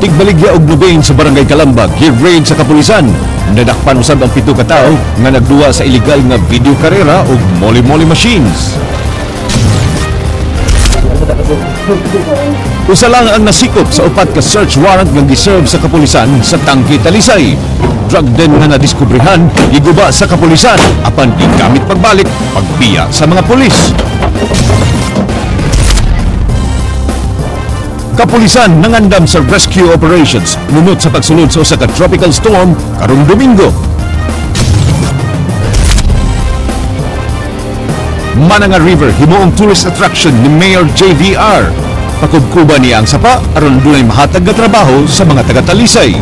Tigbaligya og nubain sa Barangay Kalamba, gi-raid sa kapulisan. Nadakpan usab ang 7 ka tawo nga nagduwa sa illegal nga video karera ug moli-moli machines. Usa lang ang nasikop sa 4 ka search warrant nga giserve sa kapulisan sa Tangke, Talisay. Drug den nga nadiskubrehan, giguba sa kapulisan apan gigamit pagbalik pagbiya sa mga pulis. Kapulisan nangandam sa rescue operations nunot sa pagsulod sa usa ka tropical storm karong Domingo. Mananga River himuong tourist attraction ni Mayor JVR. Pakubkuba niya ang sapa aron dunay mahatag nga trabaho sa mga taga-Talisay.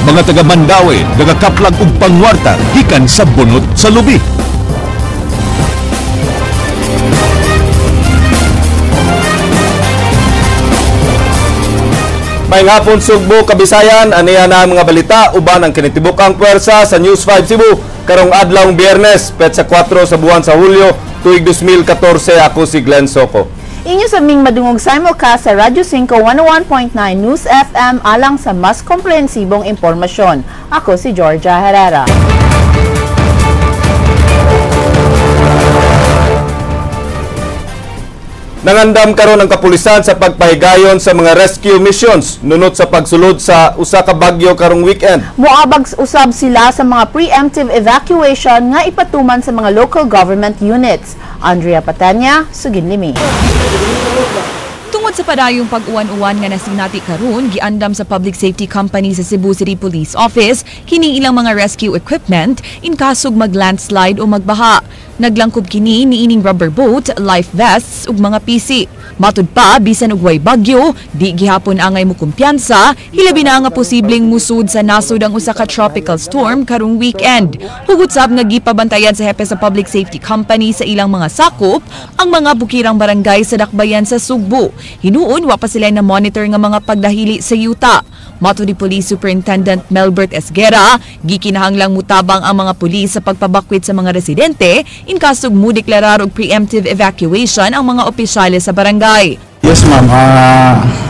Mga taga Mandaue nagakaplag og pangwarta gikan sa bunot sa lubi. Maayong hapon Sugbo, Kabisayan, aniya na ang mga balita uban ang kinitibukang puwersa sa News 5 Cebu karong adlawng Biyernes, petsa 4 sa buwan sa Hulyo, tuig 2014. Ako si Glenn Soco. Inyo sa ming madungog simulcast sa Radyo 5 101.9 News FM alang sa mas komprehensibong impormasyon. Ako si Georgia Herrera. Nangandam karon ang kapulisan sa pagpahigayon sa mga rescue missions nunot sa pagsulod sa usa ka bagyo karong weekend. Moabag usab sila sa mga preemptive evacuation nga ipatuman sa mga local government units. Andrea Patanya, Suginlimi. Tungod sa padayong pag-uwan-uwan nga nasinati karon, giandam sa Public Safety Company sa Cebu City Police Office kining ilang mga rescue equipment in kasog mag-landslide o magbaha. Naglangkob kini niining rubber boat, life vests ug mga PC. Matud pa, bisan og way bagyo, di gihapon angay mukumpiyansa, hilabi na nga posibleng musud sa nasod ang usa ka tropical storm karong weekend. Hugot sab nga gipabantayan sa hepe sa Public Safety Company sa ilang mga sakop ang mga bukirang barangay sa dakbayan sa Sugbo. Hinuon wa pa sila na monitor nga mga pagdahili sa yuta. Matud ni Police Superintendent Melbert Esguera, gikinahanglang mutabang ang mga pulis sa pagpabakwit sa mga residente in kasog mudeklarar og preemptive evacuation ang mga opisyales sa barangay. Yes ma'am,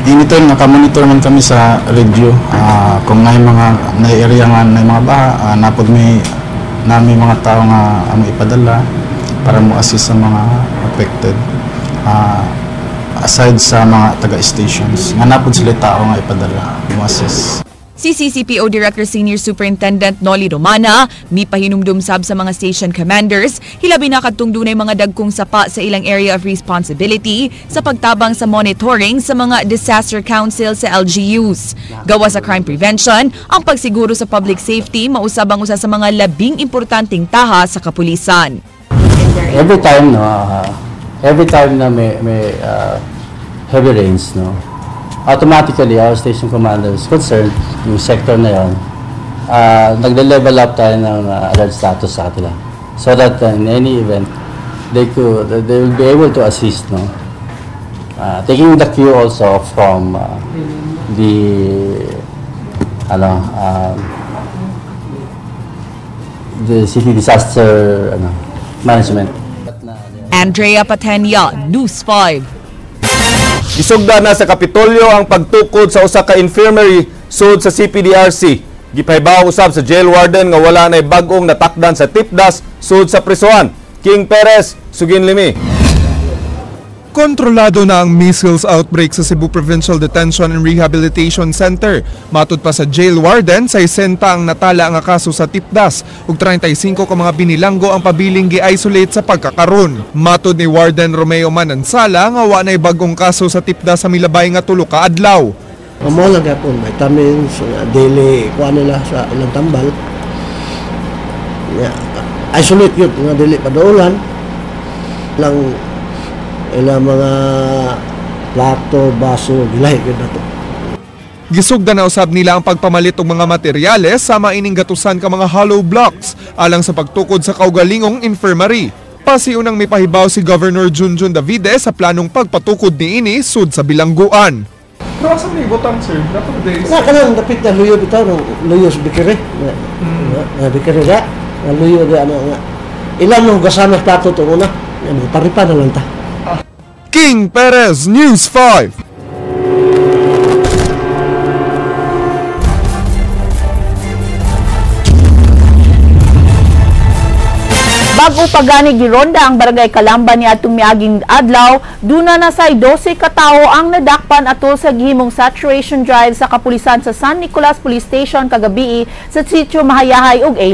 anytime nakamonitor man kami sa radio, kung may mga na-area nga na mga baha, napod may nami mga tao nga amo ipadala para mo assist sa mga affected. Aside sa mga taga-stations, nga napod sila tao nga ipadala mo assist. Si CCPO Director Senior Superintendent Nolly Romana, mipahinumdum sab sa mga station commanders, hilabi na kadtong dunay mga dagkong sapa sa ilang area of responsibility sa pagtabang sa monitoring sa mga disaster council sa LGUs. Gawa sa crime prevention, ang pagsiguro sa public safety mausab ang usa sa mga labing importanteng taha sa kapulisan. Every time no, every time na may heavy rains, no, automatically our station commanders concerned, yung sector na yon, nagle-level up tayo ng alert status sa kanila so that in any event they will be able to assist, no, taking the cue also from the the city disaster management. Andrea Patenia, News 5. Gisugda na sa Kapitolyo ang pagtukod sa usa ka infirmary sud sa CPDRC. Gipahibaw usab sa jail warden nga wala nay bag-ong natakdan sa tipdas sud sa prisuhan. King Perez, Suginlimi. Kontrolado na ang measles outbreak sa Cebu Provincial Detention and Rehabilitation Center. Matud pa sa jail warden, 60 ang natala nga kaso sa tipdas ug 35 ka mga binilanggo ang pabiling gi-isolate sa pagkakaron. Matud ni Warden Romeo Manansala nga wa nay bagong kaso sa tipdas sa milabay nga tulo ka adlaw. Amo lang gyapon vitamins, daily kuan nila sa ilang tambal. Ya, isolate yun nga dili padaulan lang ilang mga plato, baso, gilahi gyud nato. Gisugda na usab nila ang pagpamalit og mga materyales sama ining gatusan ka mga hollow blocks alang sa pagtukod sa kaugalingong infirmary. Pasiunang mipahibaw si Governor Junjun Davide sa planong pagpatukod niini sud sa bilangguan. Pero asa may butang sir? Dapat days. Na kanang dapit na luyo bitaw nang luyo sa bikere. Na bikere ga. Na luyo ga ano nga. Ilan nang hugasan ang plato to una. Paripa na lang ta. King Perez, News 5. Bago pa gani gironda ang barangay Kalamba ni atong miaging adlaw, duna na say 12 ka tawo ang nadakpan atol sa gihimong saturation drive sa kapulisan sa San Nicolas Police Station kagabii sa sitio Mahayahay ug A.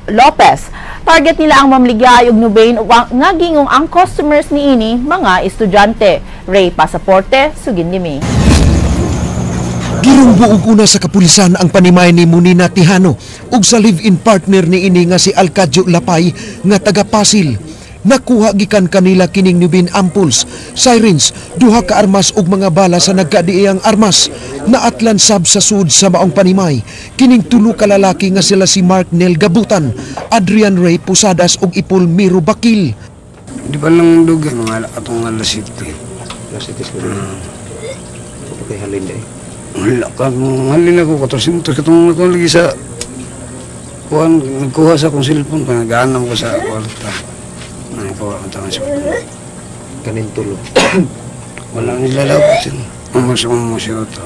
Lopez. Target nila ang mamligay ug Nubain nga gingong ang customers niini mga estudyante. Ray Pasaporte, sugin nimi. Girumbo og una sa kapulisan ang panimay ni Munina Tihano ug sa live-in partner ni ini nga si Alcadio Lapay nga taga Pasil. Nakuha gikan kanila kining Nubain ampules, sirens, duha ka armas ug mga bala sa nagkadiiyang armas. Naatlan sab sa sud sa maong panimay kining tulo ka lalaki nga sila si Mark Nel Gabutan, Adrian Ray Posadas ug Ipol Miro Bakil. Di ba lang dugay mga atong alas 7. Alas 7 siguro. Kay halin day. Wala ka, halin ako, 400, katong ako lagi sa, kuhan, nagkuha sa akong cellphone, nag-aanam ko sa kwarta. Nagkuha ko sa cellphone. Kanin tulo? Wala nilalapot yun. Umusyo ito.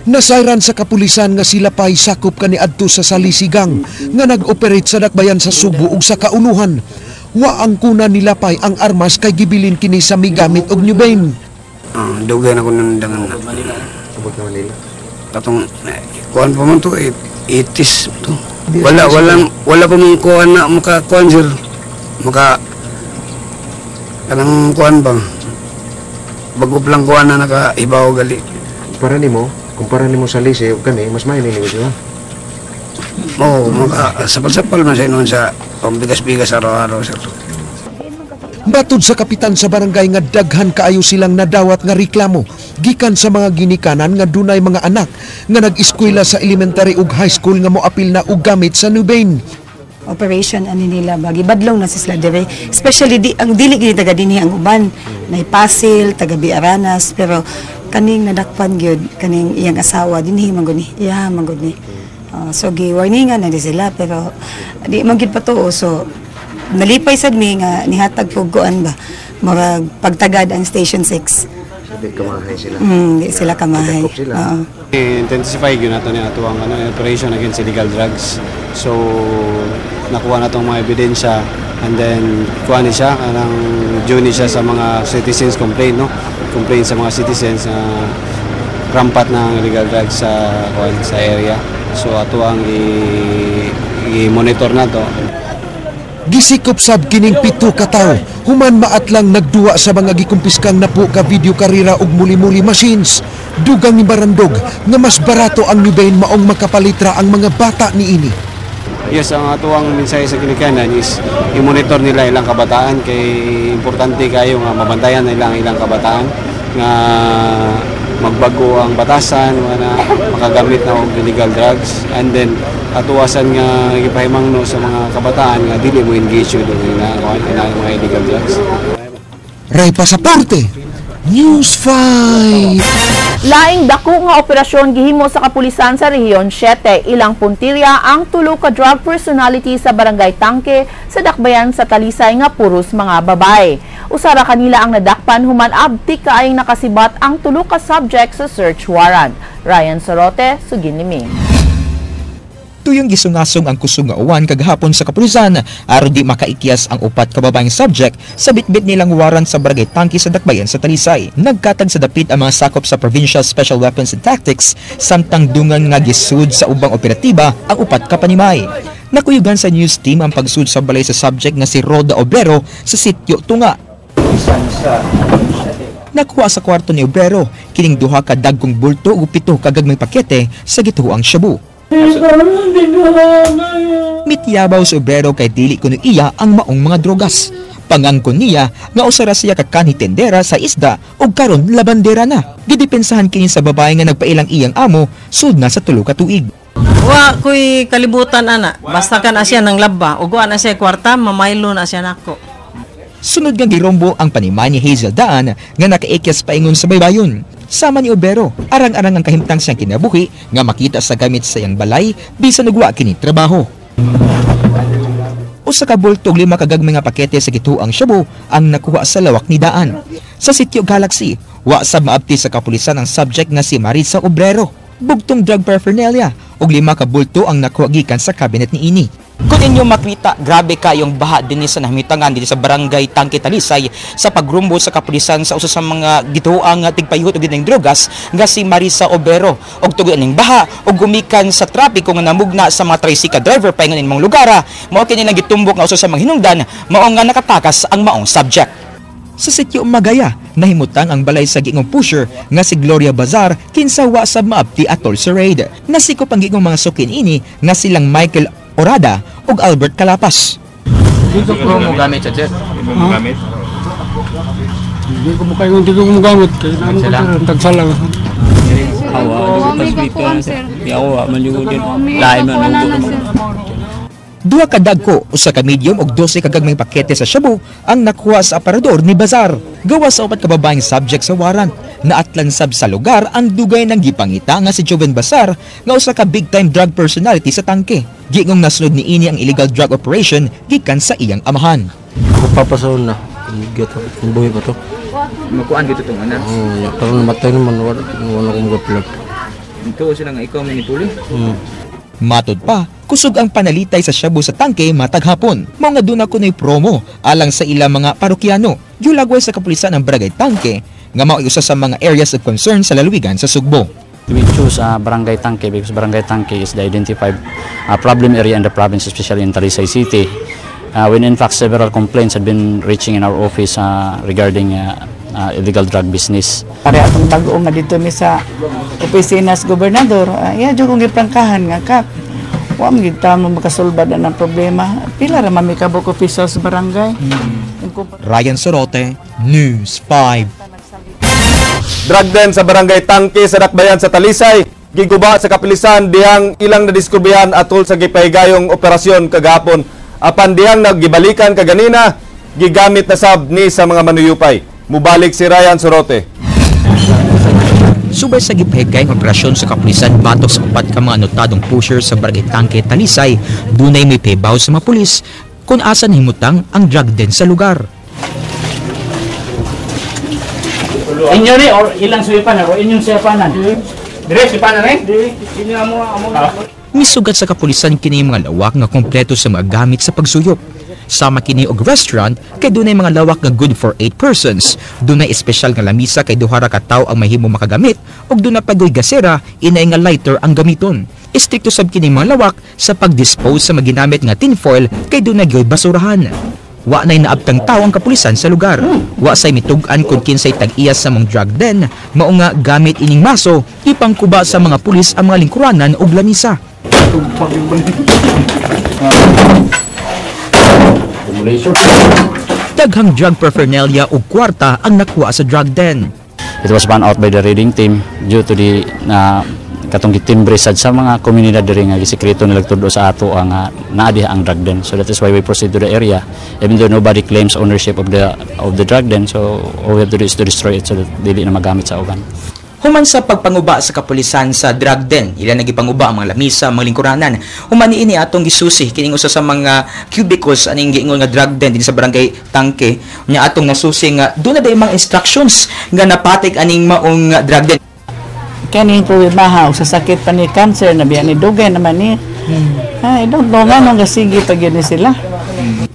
Nasayran sa kapulisan nga sila pa'y sakop kaniadto sa Salisigang nga nag-operate sa dakbayan sa Subo ug sa Kauluhan. Wa ang kuna nila pa'y ang armas kay gibilin kini sa migamit og Nubain. Dugay na ko nandangan na. Abot na Manila. Katong kuan pa man to, 80s to. Wala pa man kuan na makakuan sir. Maka kanang kuan ba? Bago pa lang kuan na nakaibaw gali. Para nimo, kumpara nimo sa Lise ug kani, mas maayo nimo siya. Oo, maka sapal-sapal man sa inon sa pambigas-bigas araw-araw sir. Matod sa kapitan sa barangay nga daghan kaayo silang nadawat nga reklamo gikan sa mga ginikanan nga dunay mga anak nga nag-eskwela sa elementary ug high school nga moapil na og gamit sa Nubain. Operation ani nila bagi badlong na sila dire, especially di ang dili gid taga dinhi ang uban, nay Pasil, taga Biaranas, pero kaning nadakpan gyud kaning iyang asawa dinhi man gud ni, iya man gud ni. So gi warningan na di sila pero di man gid patuo, so nalipay sad mi nga nihatag pug kuan ba murag pagtagad ang Station 6. So, di kamahay sila. Di sila kamahay. Intensify gyud nato ni ato ang operation against illegal drugs. So nakuha na tong mga ebidensya and then kuha ni siya kanang due ni siya sa mga citizens complaint, no? Complaint sa mga citizens na rampat ng illegal drugs sa kuan sa area. So ato ang i-monitor nato. Gisikop sab kining 7 ka tawo human maatlang nagduwa sa mga gikumpiskang napo ka video karira ug muli-muli machines. Dugang ni Barandog nga mas barato ang Nubain maong makapalitra ang mga bata niini. Yes, ang atuang mensahe sa ginikanan is i-monitor nila ilang kabataan kay importante kayo nga mabantayan nila ang ilang kabataan nga magbago ang batasan na makagamit na og illegal drugs, and then atuwasan nga gipahimangno sa mga kabataan nga dili mo engage yun na mga illegal drugs. Ray Pasaporte, News 5. Laing dako nga operasyon gihimo sa kapulisan sa Rehiyon 7. Ilang puntirya ang tulo ka drug personality sa Barangay Tangke sa dakbayan sa Talisay nga puros mga babae. Usara kanila ang nadakpan human abtik kaayong nakasibat ang tulo ka subject sa search warrant. Ryan Sorote, sugin ni Ming. Tuyong gisungasong ang kusog nga uwan kagahapon sa kapulisan aron di makaikyas ang upat ka babaeng subject sa bitbit nilang warrant sa Barangay Tangke sa dakbayan sa Talisay. Nagkatag sa dapit ang mga sakop sa Provincial Special Weapons and Tactics samtang dungan nga gisud sa ubang operatiba ang upat ka panimay. Nakuyugan sa news team ang pagsud sa balay sa subject nga si Roda Obrero sa sitio Tunga. Nakuha sa kwarto ni Obrero kining duha ka dagkong bulto ug 7 ka gagmay pakete sa gituoang shabu. Mityabaw sa Obrero kay dili kuno iya ang maong mga drogas. Pangangkon niya nga usara siya ka kanhi tendera sa isda ug karon labandera na. Gidepensahan kini sa babae nga nagpailang iyang amo sud na sa 3 ka tuig. Wa koy kalibutan ana, basta kan siya nang laba ug wa na siya kwarta, mamaylo na siya nako. Sunod nga girombo ang panimay ni Hazel Daan nga nakaikyas paingon sa baybayon. Sama ni Obrero, arang-arang ang kahimtang siyang kinabuhi nga makita sa gamit sa iyang balay bisan nagwa kini trabaho. Usa ka bulto ug 5 ka gagmay nga pakete sa gituang shabu ang nakuha sa lawak ni Daan. Sa Sitio Galaxy, wa sab maabti sa kapulisan ang subject nga si Marisa Obrero. Bugtong drug paraphernalia ug 5 ka bulto ang nakuha gikan sa cabinet niini. Kung inyo makita, grabe kayong baha dinhi sa nahimitangan dinhi sa Barangay Tangke Talisay sa pagrumbo sa kapulisan sa usa sa mga gituang tigpayhot og dining drogas nga si Marisa Obrero. Og tugod aning baha og gumikan sa trapiko nga namugna sa mga tricycle driver paingon in mong lugar, mao kini lang gitumbok nga usa sa mga hinungdan mao nga nakatakas ang maong subject. Sa Sitio Magaya, nahimutang ang balay sa giingong pusher nga si Gloria Bazar kinsa wa sab maabti atol sa raid. Nasikop ang giingong mga sukin ini nga silang Michael Orada ug Albert Calapas. Dito ko mo gamit sa sir. Hindi mo gamit? Hindi ko mo kayo, hindi ko mo gamit. Kaya naman ko tagsalang. Duha ka dagko, usa ka medium ug 12 ka gagmayng pakete sa shabu ang nakuha sa aparador ni Bazar. Gawa sa upat ka babaeng subject sa warrant. Naatlan sab sa lugar ang dugay ng gipangita nga si Joven Bazar nga usa ka big time drug personality sa Tangke. Giingong nasunod niini ang illegal drug operation gikan sa iyang amahan. Ako papasaon na. Ang buhi pa to. Makuan gito tong anak. Oo, pero namatay naman wala ko magaplot. Ito sila nga ikaw manipuli. Matod pa, kusog ang panalitay sa shabu sa Tangke matag hapon. Mao nga duna kunoy promo alang sa ilang mga parokyano. Giulagway sa kapulisan ang Barangay Tangke nga mao usa sa mga areas of concern sa lalawigan sa Sugbo. We choose Barangay Tangke because Barangay Tangke is the identified problem area in the province, especially in Talisay City. When in fact several complaints had been reaching in our office regarding illegal drug business. Pare atong bag-o nga dito mi sa opisina sa gobernador, iya jud kong giprangkahan nga kap. Wa man gid ta mo makasulbad ang problema. Pila ra man mi ka buok officials sa barangay. Ryan Sorote, News 5. Drug den sa Barangay Tangke sa Dakbayan sa Talisay, giguba sa kapilisan dihang ilang nadiskubrihan atol sa gipahigayong operasyon kagahapon. Apan dihang naggibalikan kaganina, gigamit na sab ni sa mga manuyupay. Mubalik si Ryan Sorote. Subay sa gipahigayong operasyon sa kapulisan batok sa upat ka mga notadong pusher sa Barangay Tangke, Talisay, dunay may pahibaw sa mga pulis kung asan himutang ang drug den sa lugar. Inyo ni or ilang suyapanan o inyong suyapanan? Dire suyapanan eh? Dire inyo amo amo. Misugat sa kapulisan kini mga lawak nga kompleto sa mga gamit sa pagsuyop. Sama kini og restaurant kay dunay mga lawak nga good for 8 persons. Dunay espesyal nga lamisa kay duha ra ka tawo ang mahimo makagamit ug dunay pagoy gasera inay nga lighter ang gamiton. Istrikto sab kini mga lawak sa pagdispose sa maginamit nga tinfoil kay dunay gyoy basurahan. Wa nay naabtang tawo ang kapulisan sa lugar. Wa say mitug-an kun kinsay tag-iya sa mong drug den, mao nga gamit ining maso ipangkuba sa mga pulis ang mga lingkuranan ug lamisa. Daghang drug paraphernalia ug kwarta ang nakuha sa drug den. It was found out by the raiding team due to the katong gitimbre sad sa mga komunidad diri nga gisekreto nila tudlo sa ato ang naa diha ang drug den. So that is why we proceed to the area even though nobody claims ownership of the drug den. So all we have to do is to destroy it so that dili na magamit sa uban. Human sa pagpanguba sa kapulisan sa drug den, ila nagipanguba ang mga lamisa, mga lingkuranan. Human niini atong gisusi kining usa sa mga cubicles aning giingon nga drug den dinhi sa Barangay Tangke. Nya atong nasusi nga duna day mga instructions nga napatik aning maong drug den. Kaning problema sa sakit pa ni cancer na biya ni dugay naman ni. Ay, don't know nga nung sige pa gyud ni sila.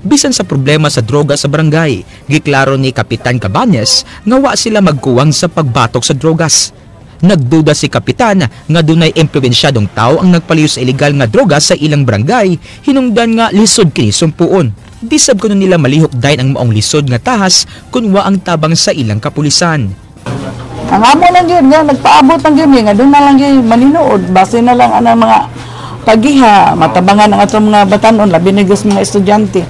Bisan sa problema sa droga sa barangay, giklaro ni Kapitan Cabanes nga wa sila magkuwang sa pagbatok sa drogas. Nagduda si Kapitan nga dunay impluwensyadong tao ang nagpaliw sa ilegal nga droga sa ilang barangay, hinungdan nga lisod kini sumpuon. Di sab kuno nila malihok dayon ang maong lisod nga tahas kun wa ang tabang sa ilang kapulisan. Ang amo lang yun nga nagpaabot lang yun nga doon na lang yun maninuod base na lang ang mga pagiha matabangan ang atong mga batanon labi na mga estudyante.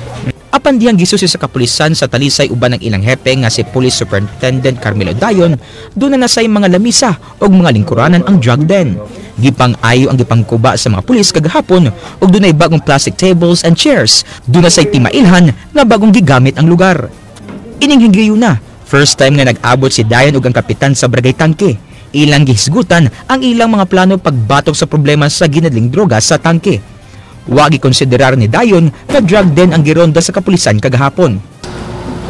Apan diyang gisusi sa kapulisan sa Talisay uban ang ilang hepe nga si Police Superintendent Carmelo Dayon, doon na nasay mga lamisa og mga lingkuranan ang drug den. Gipang-ayo ang gipangkuba sa mga pulis kagahapon og dunay bagong plastic tables and chairs. Doon na say timailhan nga bagong gigamit ang lugar. Ining hinggayon na, first time nga nag-abot si Dayon ug ang kapitan sa Barangay Tangke. Ilang gihisgutan ang ilang mga plano pagbatok sa problema sa ginadling droga sa Tangke. Wa gikonsiderar ni dayon nga drug den ang gironda sa kapulisan kagahapon.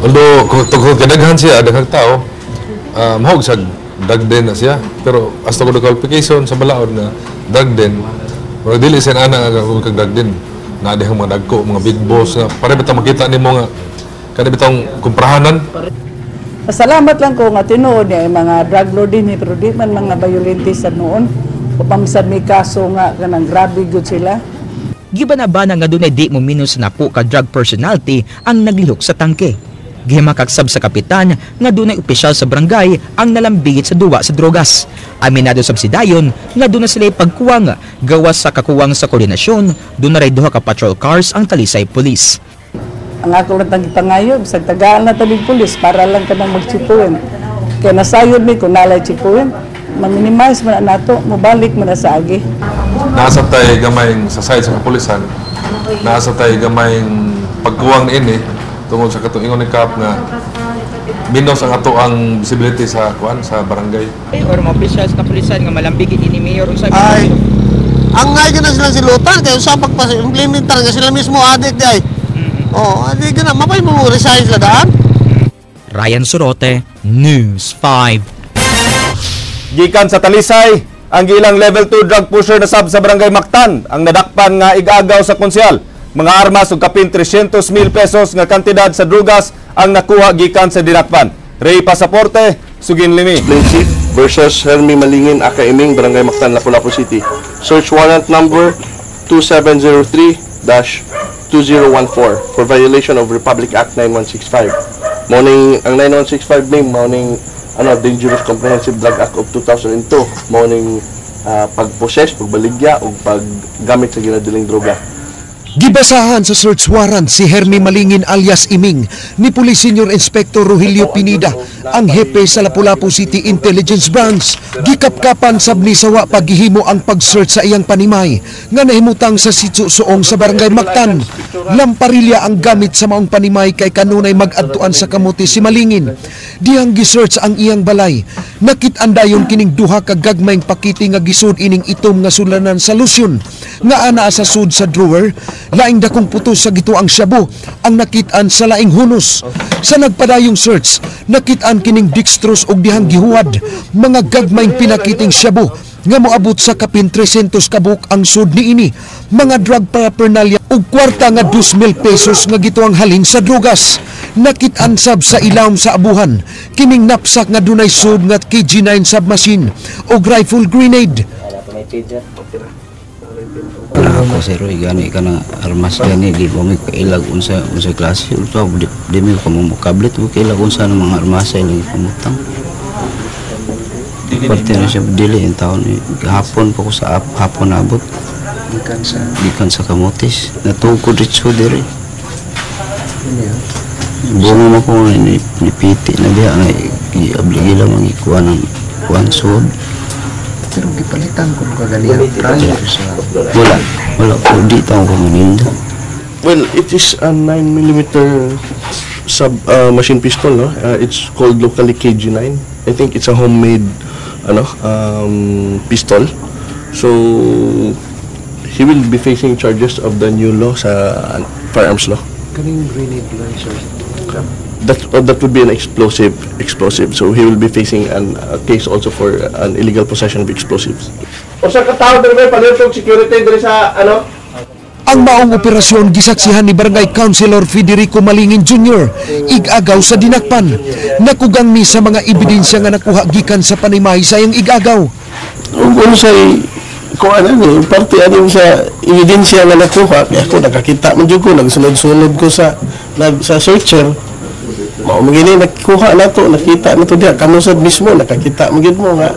Although kung tungkol kadaghan siya, daghang tao, mahog sa drug den na siya. Pero as to the qualification sa balaod na drug den, murag dili siya ana nga kung kag drug den. Naa dihang mga dagko, mga big boss nga pare bitaw makita nimo nga kani bitong kumprahanan. Pasalamat lang ko nga tinuod niya ay mga drug lord din eh, pero di man mga violente sa noon. Upang sad may kaso nga kanang grabe gud sila. Gibanabana nga dunay di mo minus na po ka drug personality ang naglihok sa tangke. Gihimakagsab sa kapitan nga dunay opisyal sa barangay ang nalambigit sa duwa sa drogas. Aminado sab si Dayon nga duna sila pagkuwang gawas sa kakuwang sa koordinasyon, duna ray duha ka patrol cars ang Talisay Police. Ang ako lang tang gipangayo, bisag tagaan na tabig pulis para lang kanang mag-chipuin. Kaya nasayod mi kung nalay chipuin, ma-minimize man na nato, mobalik man na sa agi. Nasa tay gamayng sa side sa kapulisan, nasa tay gamayng pagkuwang niini tungod sa katong ingon ni Kap nga minus ang ato ang visibility sa kuan sa barangay. Or mga opisyal sa kapulisan nga malambigit ini mayor unsa? Ay, ang ngay na sila silutan kay usa pagpa-implement talaga sila mismo adik di ay. Oh, adi ka na mapay mo resign sila daan. Ryan Sorote, News 5. Gikan sa Talisay, ang gilang level 2 drug pusher na sab sa barangay Mactan ang nadakpan nga igagaw sa konsyal. Mga armas ug kapin 300,000 pesos nga kantidad sa drugas ang nakuha gikan sa dinakpan. Ray Pasaporte, Sugin Limi. Plaintiff versus Hermie Malingin, aka Iming, Barangay Mactan, Lapu-Lapu City. Search warrant number 2703-2014 for violation of Republic Act 9165. Morning, ang 9165 may morning ano, Dangerous Comprehensive Drug Act of 2002. Morning pagposes, pagbaligya o paggamit sa ginadiling droga. Gibasahan sa search warrant si Hermie Malingin alias Iming ni Police Senior Inspector Rogelio Pinida, ang hepe sa Lapu-Lapu City Intelligence Branch. Gikapkapan sab ni sawa paghihimo ang pag-search sa iyang panimay nga nahimutang sa Sitio Suong sa Barangay Mactan. Lamparilya ang gamit sa maong panimay kay kanunay mag-adtuan sa kamote si Malingin. Dihang gisearch ang iyang balay. Nakit-an dayon kining duha ka gagmayng pakiti nga gisud ining itom nga sulanan sa lotion nga anaa sa sud sa drawer. Laing dakong putos sa gituang shabu ang nakit-an sa laing hunos. Sa nagpadayong search, nakit-an kining dextrose og dihang gihuwad mga gagmayng pinakiting shabu nga moabot sa kapin 300 kabuk ang sud niini, mga drug paraphernalia ug kwarta nga 2,000 pesos nga gituang halin sa drugas. Nakit-an sab sa ilawom sa abuhan kining knapsack nga dunay sud nga KG9 submachine ug rifle grenade. Ako sir, gani ka na armas gani di mo mi kailag unsa unsa klase unsa di, di mi kamukablit mo kailag unsa ng mga armas ilang pamutang. Parte na siya dili in taon ni hapon pa ko sa hapon abot. Gikan sa Camotes natugkod ritso diri. Bunga mo ko ni nipiti na diha nga giabligi lang ang ikuha ng kuan sud. Pero gipalitan ko kaganiya prior sa Wala, wala ko di taong ko maninda. Well, it is a 9 mm sub machine pistol, no? It's called locally KG9. I think it's a homemade ano, pistol. So he will be facing charges of the new law sa firearms law. Kaning grenade launcher. That would be an explosive. So he will be facing a case also for an illegal possession of explosives. Usa ka tawo diri palihog security diri sa ano. Ang maong operasyon gisaksihan ni Barangay Councilor Federico Malingin Jr. igagaw sa dinakpan. Nakugang ni sa mga ebidensya nga nakuha gikan sa panimay sa iyang igagaw. Ug unsay kuan ani parte ani sa ebidensya nga nakuha kay ako nakakita man jud ko, nagsunod-sunod ko sa sa searcher, mao man gini nakuha nato, nakita nato diha, kamo sad mismo nakakita man gyud mo nga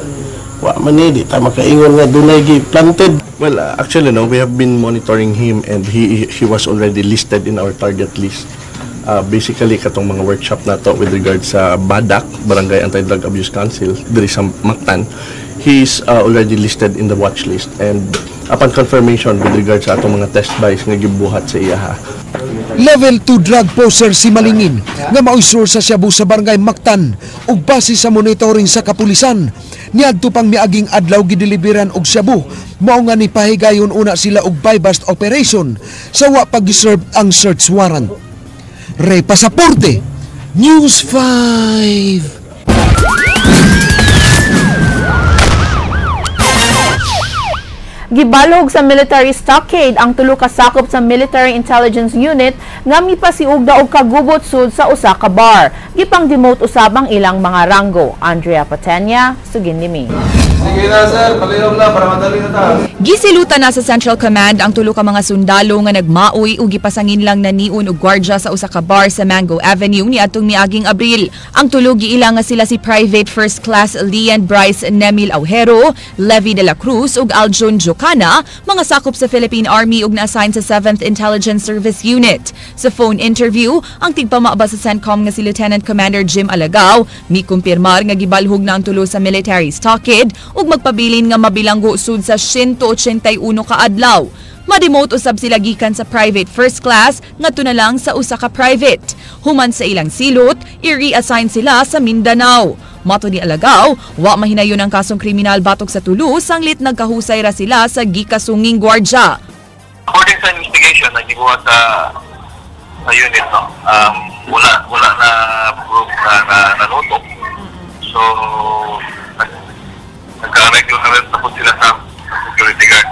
wa man ni, di ta makaingon nga dunay gi planted. Well, actually, no, we have been monitoring him and he was already listed in our target list. Basically, katong mga workshop nato with regards sa BADAC, Barangay Anti-Drug Abuse Council, diri sa Mactan, he's already listed in the watch list and Upon confirmation with regard sa atong mga test buys nga gibuhat sa iya ha. Level 2 drug poser si Malingin nga maoy source sa shabu sa barangay Mactan ug base sa monitoring sa kapulisan niadto pang miaging adlaw gideliveran og shabu, mao nga ni pahigayon una sila og buy-bust operation sa wa pag-serve ang search warrant. Ray Pasaporte, News 5. Gibalhog sa military stockade ang tulo ka sakop sa Military Intelligence Unit nga mipasiugda og kagubot sud sa usa ka bar. Gipang-demote usab ang ilang mga ranggo. Andrea Patenya, sugin nimi. Sige na sir, palihog na para madali na ta. Gisilutan na sa Central Command ang tulo ka mga sundalo nga nagmaoy ug gipasangin lang naniun og gwardya sa usa ka bar sa Mango Avenue niadtong miaging Abril. Ang tulo giila nga sila si Private First Class Leon Bryce Nemil Aujero, Levy de la Cruz ug Aljun Jocana, mga sakop sa Philippine Army ug na-assign sa 7th Intelligence Service Unit. Sa phone interview, ang tigpamaba sa CENTCOM nga si Lieutenant Commander Jim Alagao mikumpirmar nga gibalhog na ang tulo sa military stockade ug magpabilin nga mabilanggo sud sa 181 ka adlaw. Mademote usab sila gikan sa private first class ngadto na lang sa usa ka private. Human sa ilang silot, i-reassign sila sa Mindanao. Mato ni Alagao, wa mahinayon ang kasong kriminal batok sa tulo sanglit nagkahusay ra sila sa gikasunging gwardya. According sa investigation na gibuhat sa unit, no, wala na proof na nanutok. So nagka-regular na po sila sa security guard.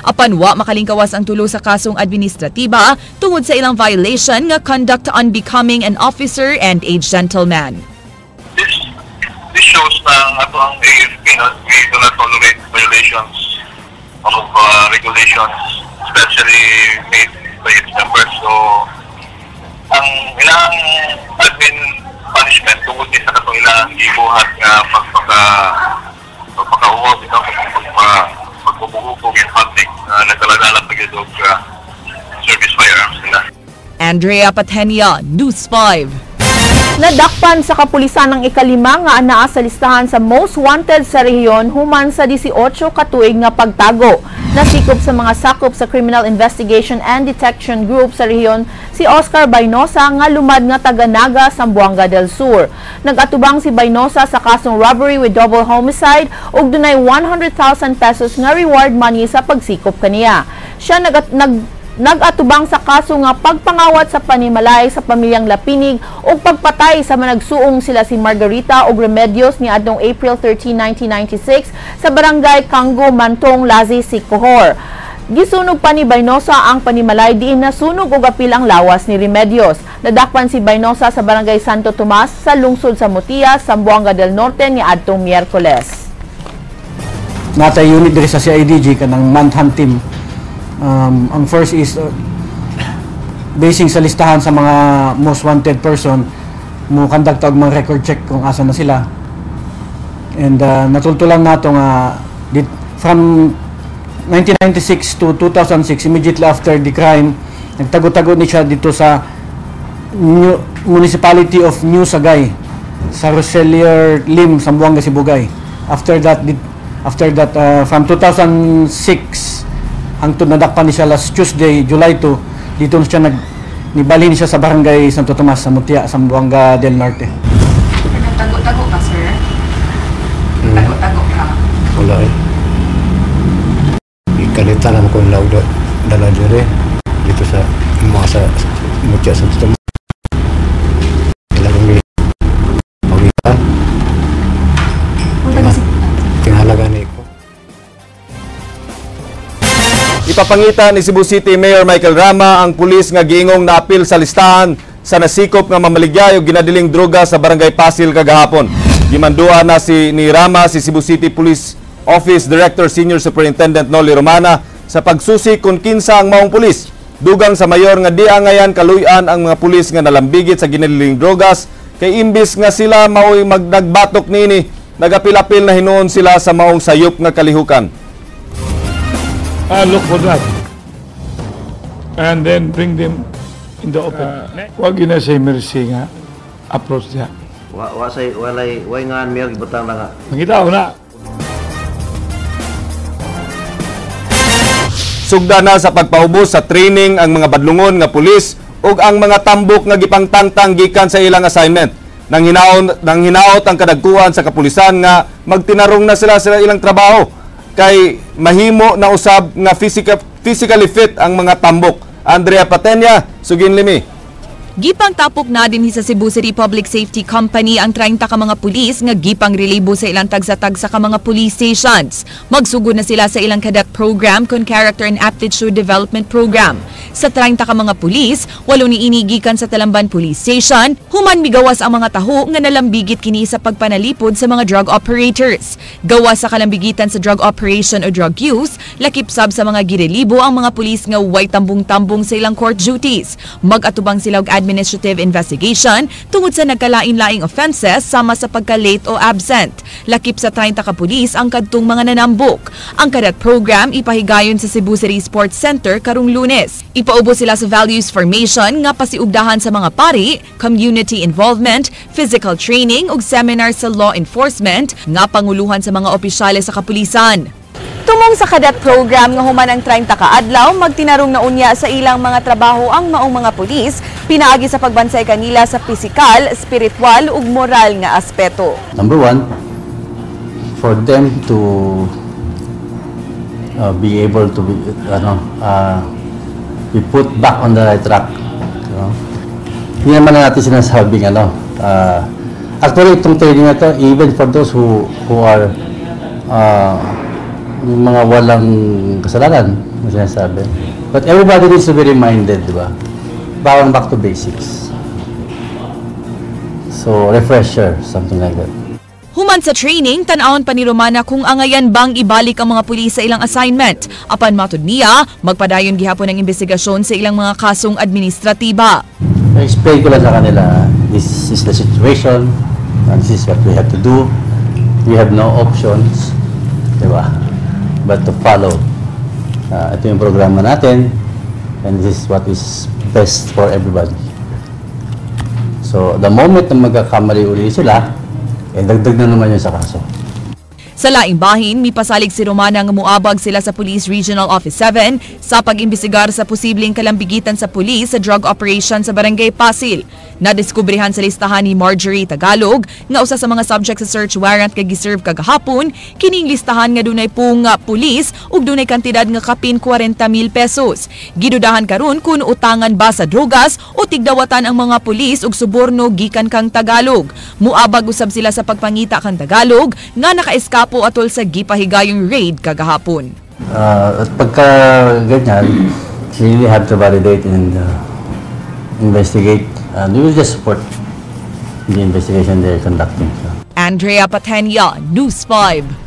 Apan wa makalingkawas ang tulo sa kasong administratiba tungod sa ilang violation nga conduct unbecoming an officer and a gentleman. This shows na ang ato ang AFP, no, we do not tolerate violations of regulations, especially made by its members. So, ang ilang admin punishment tungod ni sa katong ilang gibuhat nga pagpakauhog, ito, pagbubuhog in public, nagkaladala pag og service firearms nila. Andrea Patenia, News 5. Nadakpan sa kapulisan ng ikalima nga anaa sa listahan sa most wanted sa rehiyon human sa 18 katuig nga pagtago. Nasikop sa mga sakop sa Criminal Investigation and Detection Group sa rehiyon si Oscar Baynosa nga lumad nga taga Naga, Zamboanga del Sur. Nagatubang si Baynosa sa kasong robbery with double homicide ug dunay 100,000 pesos nga reward money sa pagsikop kaniya. Siya nag-atubang sa kaso nga pagpangawat sa panimalay sa pamilyang Lapinig ug pagpatay sa managsuong sila si Margarita ug Remedios niadtong April 13, 1996 sa barangay Kango, Mantong, Lazi, Sicohor. Gisunog pa ni Baynosa ang panimalay diin nasunog og apil ang lawas ni Remedios. Nadakpan si Baynosa sa barangay Santo Tomas sa lungsod sa Motia, Zamboanga del Norte niadtong Miyerkules. Natay unit diri sa CIDG kanang manhunt team. Ang first is basing sa listahan sa mga most wanted person, mo conduct og mga record check kung asa na sila. And natultulan nato nga from 1996 to 2006, immediately after the crime, nagtago-tago ni siya dito sa New, Municipality of New Sagay sa Roselier Lim, Zamboanga, Sibugay. After that, from 2006 hangtod nadakpan ni siya last Tuesday, July 2, dito siya nibalhin siya sa barangay Santo Tomas sa Mutia, Zamboanga del Norte. Nagtago-tago ka, sir? Tago-tago ka? Wala eh. Ikalita lang ko lang dala dire dito sa mga sa Mutia, Santo Tomas. Kailangan pawitan. Tinghalaga ni ko. Ipapangita ni Cebu City Mayor Michael Rama ang pulis nga giingong naapil sa listahan sa nasikop nga mamaligyay og ginadiling droga sa Barangay Pasil kagahapon. Gimandua na ni Rama si Cebu City Police Office Director Senior Superintendent Noli Romana sa pagsusi kung kinsa ang maong pulis. Dugang sa mayor nga di angayan kaluy-an ang mga pulis nga nalambigit sa ginadiling drogas kay imbis nga sila maoy magdagbatok niini, nagapil-apil na hinuon sila sa maong sayop nga kalihukan. Look for that and then bring them in the open. Wag yun na say mercy nga approach niya. Wa say walay way nga mayor gibutang na nga. Mangita ko na. Sugda na sa pagpaubos sa training ang mga badlungon nga pulis ug ang mga tambok nga gipangtangtang gikan sa ilang assignment. Nang hinaot ang kadagkuan sa kapulisan nga magtinarong na sila sa ilang trabaho kay mahimo na usab nga physically fit ang mga tambok. Andrea Patenya, sugin limi. Gipang tapok na din sa Cebu City Public Safety Company ang 30 ka mga pulis nga gipang relibo sa ilang tagsa-tagsa ka mga police stations. Magsugod na sila sa ilang cadet program kon Character and Aptitude Development Program. Sa 30 ka mga pulis, 8 ni ini gikan sa Talamban Police Station, human migawas ang mga taho nga nalambigit kini sa pagpanalipod sa mga drug operators. Gawas sa kalambigitan sa drug operation o drug use, lakip sab sa mga girelibo ang mga pulis nga way tambong-tambong sa ilang court duties. Mag-atubang sila og administrative investigation tungod sa nagkalain-laing offenses sama sa pagka-late o absent. Lakip sa 30 ka pulis ang kadtong mga nanambok. Ang cadet program ipahigayon sa Cebu City Sports Center karong Lunes. Ipaubos sila sa values formation nga pasiugdahan sa mga pari, community involvement, physical training ug seminar sa law enforcement nga panguluhan sa mga opisyales sa kapulisan. Tumong sa cadet program nga human ang 30 ka adlaw, magtinarong na unya sa ilang mga trabaho ang maong mga pulis, pinaagi sa pagbansay kanila sa pisikal, spiritual ug moral nga aspeto. Number one, for them to be able to be, be put back on the right track. You know? Hindi naman na natin sinasabing ano. Actually, itong training na to, even for those who are yung mga walang kasalanan, na sinasabi. But everybody needs to be reminded, di ba? Parang back to basics. So, refresher, something like that. Human sa training, tan-awon pa ni Romana kung angayan bang ibalik ang mga pulis sa ilang assignment. Apan matud niya, magpadayon gihapon ang investigasyon sa ilang mga kasong administratiba. Explain ko lang sa kanila, this is the situation, and this is what we have to do. We have no options, di ba? But to follow. Ito yung programa natin, and this is what is best for everybody. So, the moment na magkakamali uli sila, eh, dagdag na naman yun sa kaso. Sa laing bahin, mipasalig si Romana nga muabag sila sa Police Regional Office 7 sa pag-imbestigar sa posibleng kalambigitan sa pulis sa drug operation sa Barangay Pasil. Nadiskubrihan sa listahan ni Marjorie Tagalog nga usa sa mga subject sa search warrant kay giserve kagahapon, kining listahan nga dunay pung pulis ug dunay kantidad nga kapin 40,000 pesos. Gidudahan karon kung utangan ba sa drogas o tigdawatan ang mga pulis ug suborno gikan kang Tagalog. Muabag usab sila sa pagpangita kang Tagalog nga nakaeskapo atol sa gipahigayong raid kagahapon. At pagka ganyan, you really have to validate and investigate. We will just support the investigation they're conducting. So. Andrea Patenia, News 5.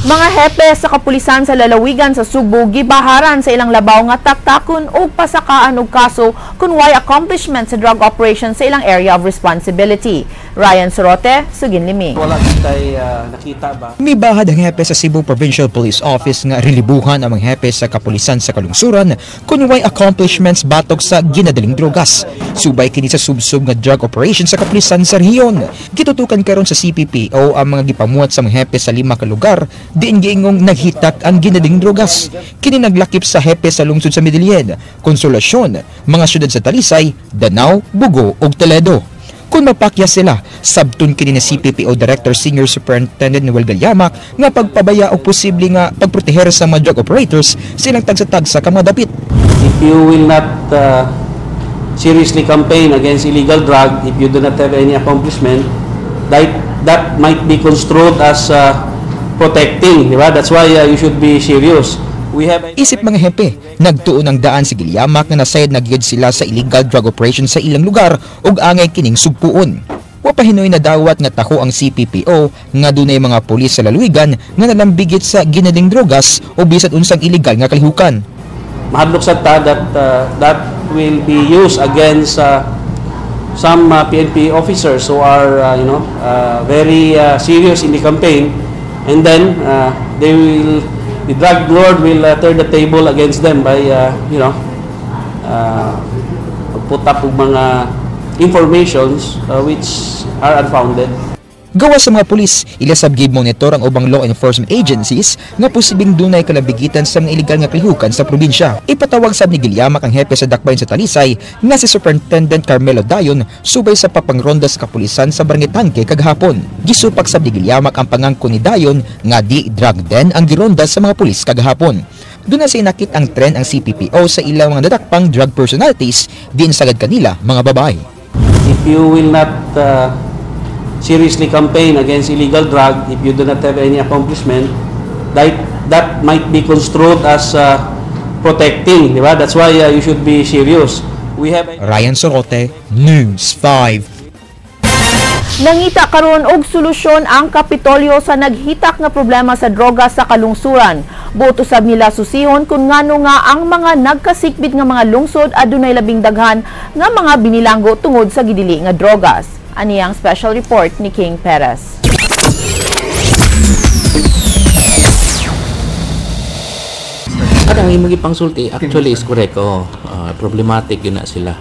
Mga hepe sa kapulisan sa lalawigan sa Sugbo gibaharan sa ilang labaw nga taktakon o pasakaan og kaso kung way accomplishment sa drug operation sa ilang area of responsibility. Ryan Sorote, sugin limi. Wala kitay nakita ba? Mibahad ang hepe sa Cebu Provincial Police Office nga relibuhan ang mga hepe sa kapulisan sa kalungsuran kung way accomplishments batok sa ginadaling drogas. Subay kini sa subsub nga drug operation sa kapulisan sa rehiyon. Gitutukan karon sa CPPO ang mga gipamuhat sa mga hepe sa 5 ka lugar diin giingong naghitak ang ginadaling drogas. Kini naglakip sa hepe sa lungsod sa Medellin, Consolacion, mga syudad sa Talisay, Danao, Bugo ug Toledo. Kung mapakya sila, sabton kini na CPPO Director Senior Superintendent Noel Galyamak nga pagpabaya o posible nga pagproteher sa mga drug operators silang tagsa-tagsa ka mga dapit. If you will not seriously campaign against illegal drug, if you do not have any accomplishment, that might be construed as protecting, di ba? That's why you should be serious. We have Isip mga hepe, nagtuon ang daan si Gilyamak na nasayad na gyud sila sa illegal drug operation sa ilang lugar ug angay kining sugpuon. Wa pa hinoy na dawat nga taho ang CPPO nga dunay mga pulis sa lalawigan nga nalambigit sa ginaling drogas o bisan unsang illegal nga kalihukan. Mahadlok sad ta that that will be used against some PNP officers who are very serious in the campaign, and then the drug lord will turn the table against them by put up og mga informations which are unfounded. Gawa sa mga pulis, ila sab monitor ang ubang law enforcement agencies nga posibleng dunay kalabigitan sa mga illegal nga kalihukan sa probinsya. Ipatawag sab ni Gilyamak ang hepe sa Dakbayan sa Talisay nga si Superintendent Carmelo Dayon subay sa papangronda sa kapulisan sa Barangay Tangke kagahapon. Gisupak sab ni Gilyamak ang pangangko ni Dayon nga di drug den ang gironda sa mga pulis kagahapon. Doon na sinakit ang trend ang CPPO sa ilang mga nadakpang drug personalities din sagad kanila mga babae. If you will not seriously campaign against illegal drug, if you do not have any accomplishment, that might be construed as protecting, di ba? That's why you should be serious. We have Ryan Sorote, News 5. Nangita karon og solusyon ang Kapitolyo sa naghitak nga problema sa droga sa kalungsuran. Buot usab nila susihon kung ngano nga ang mga nagkasikbit nga mga lungsod adunay labing daghan nga mga binilanggo tungod sa gidili nga drogas. Ani ang special report ni King Perez. At ang imong gipangsulti actually is correct. Oh, problematic yun na sila.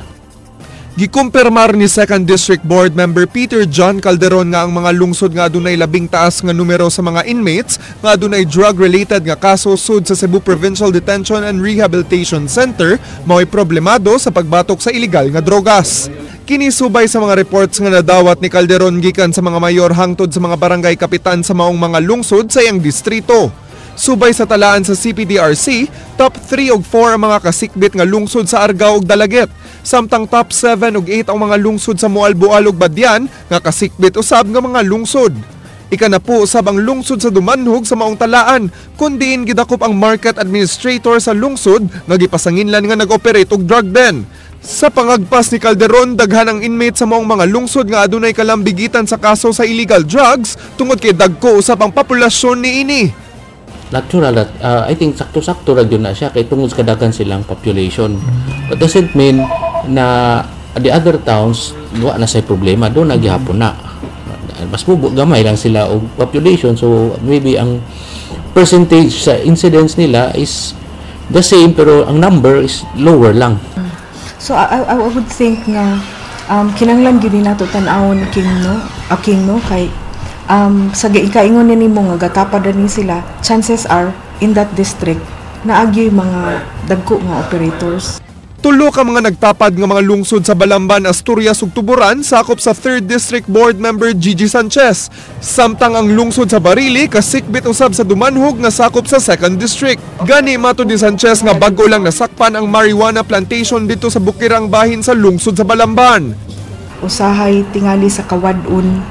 Gikumpirmar ni 2nd District Board Member Peter John Calderon nga ang mga lungsod nga adunay labing taas nga numero sa mga inmates nga adunay drug-related nga kaso sud sa Cebu Provincial Detention and Rehabilitation Center mao'y problemado sa pagbatok sa illegal nga drogas. Kini subay sa mga reports nga nadawat ni Calderon gikan sa mga mayor hangtod sa mga barangay kapitan sa maong mga lungsod sa iyang distrito. Subay sa talaan sa CPDRC, top 3 ug 4 ang mga kasikbit nga lungsod sa Argao ug Dalaguete, samtang top 7 ug 8 ang mga lungsod sa Moalboal ug Badian nga kasikbit usab nga mga lungsod. Ikanapu usab ang lungsod sa Dumanhog sa maong talaan, kun diin gidakop ang market administrator sa lungsod nga gipasanginlan nga nag-operate og drug den. Sa pangagpas ni Calderon, daghan ang inmate sa maong mga lungsod nga adunay kalambigitan sa kaso sa illegal drugs tungod kay dagko usab ang populasyon niini. Natural that I think sakto-sakto ra gyud na siya kay tungod sa kadaghan silang population. But doesn't mean na the other towns wa na say problema, do na gihapon na. Mas mubo gamay lang sila og population, so maybe ang percentage sa incidence nila is the same pero ang number is lower lang. So I would think nga kinahanglan gyud ni nato tan-awon King no, King no kay sa kaingon ni nimo nga gatapad ni sila, chances are in that district naagyoy mga dagko nga operators. Tulo ka mga nagtapad nga mga lungsod sa Balamban, Asturias ug Tuburan sakop sa 3rd District Board Member Gigi Sanchez. Samtang ang lungsod sa Barili kasikbit usab sa Dumanhog nga sakop sa 2nd District. Gani matud ni Sanchez nga bag-o lang nasakpan ang marijuana plantation dito sa Bukirang bahin sa lungsod sa Balamban. Usahay tingali sa kawad-un,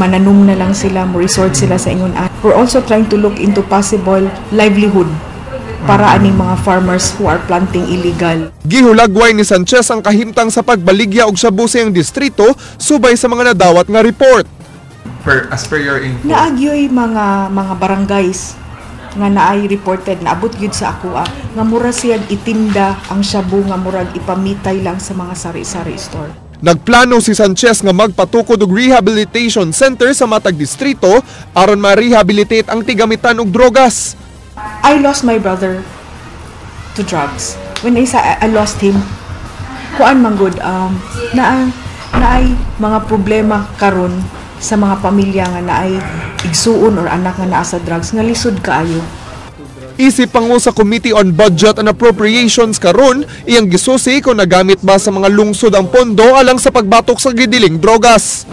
mananom na lang sila, mo resort sila sa ingon. We're also trying to look into possible livelihood para aning mga farmers who are planting illegal. Gihulagway ni Sanchez ang kahimtang sa pagbaligya og shabu sa iyang distrito subay sa mga nadawat nga report. As per your info, naagyoy mga barangays nga naay reported na abot gyud sa akoa nga mura siyag itinda ang shabu nga murag ipamitay lang sa mga sari-sari store. Nagplano si Sanchez nga magpatukod og rehabilitation center sa matag distrito aron ma-rehabilitate ang tigamitan og drogas. I lost my brother to drugs. When I say I lost him, kuan man gud naay mga problema karon sa mga pamilya nga naay igsuon or anak nga naa sa drugs nga lisod kaayo. Isip pangu sa Committee on Budget and Appropriations karon iyang gisusi kung nagamit ba sa mga lungsod ang pondo alang sa pagbatok sa gidiling drogas.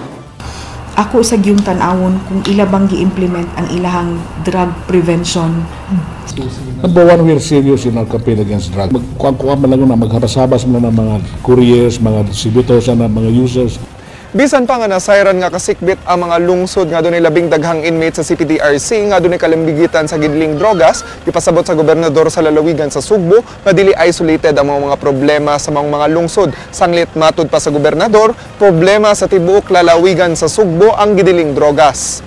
Ako sa giyong tan-awon kung ila bang gi-implement ang ilahang drug prevention. Number one, we are serious in our campaign against drugs. Magkuha man lang na maghabas-habas man lang ng mga couriers, mga distributors, mga users. Bisan pa nga nasayran nga kasikbit ang mga lungsod nga dunay labing daghang inmate sa CPDRC nga dunay kalambigitan sa gidling drogas, gipasabot sa gobernador sa lalawigan sa Sugbo nga dili isolated ang mga problema sa mga lungsod. Sanglit matud pa sa gobernador, problema sa tibuok lalawigan sa Sugbo ang gidiling drogas.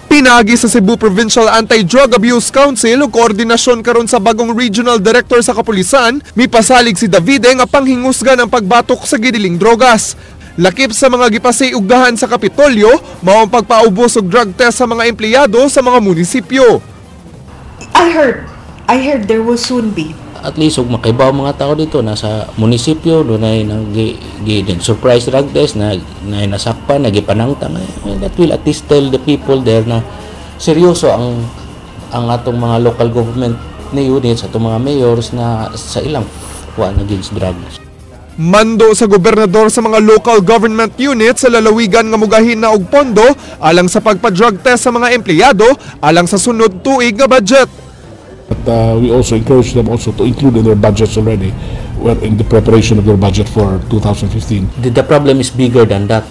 Pinagi sa Cebu Provincial Anti-Drug Abuse Council ug koordinasyon karon sa bagong Regional Director sa Kapulisan, mipasalig si Davide nga panghingusgan ang pagbatok sa gidiling drogas. Lakip sa mga gipasiugdahan sa Kapitolyo, mao ang pagpaubos og drug test sa mga empleyado sa mga munisipyo. I heard there will soon be. At least ug makaibaw mga tao dito nasa munisipyo dunay nang gi, gi surprise drug test na na nasakpan, nagipanangtang. That will at least tell the people there na seryoso ang atong mga local government ni units, atong mga mayors na sa ilang kuan against drugs. Mando sa gobernador sa mga local government units sa lalawigan nga mugahin na og pondo alang sa pagpa-drug test sa mga empleyado alang sa sunod tuig nga budget. But we also encourage them also to include in their budgets already, well, in the preparation of their budget for 2015. The problem is bigger than that.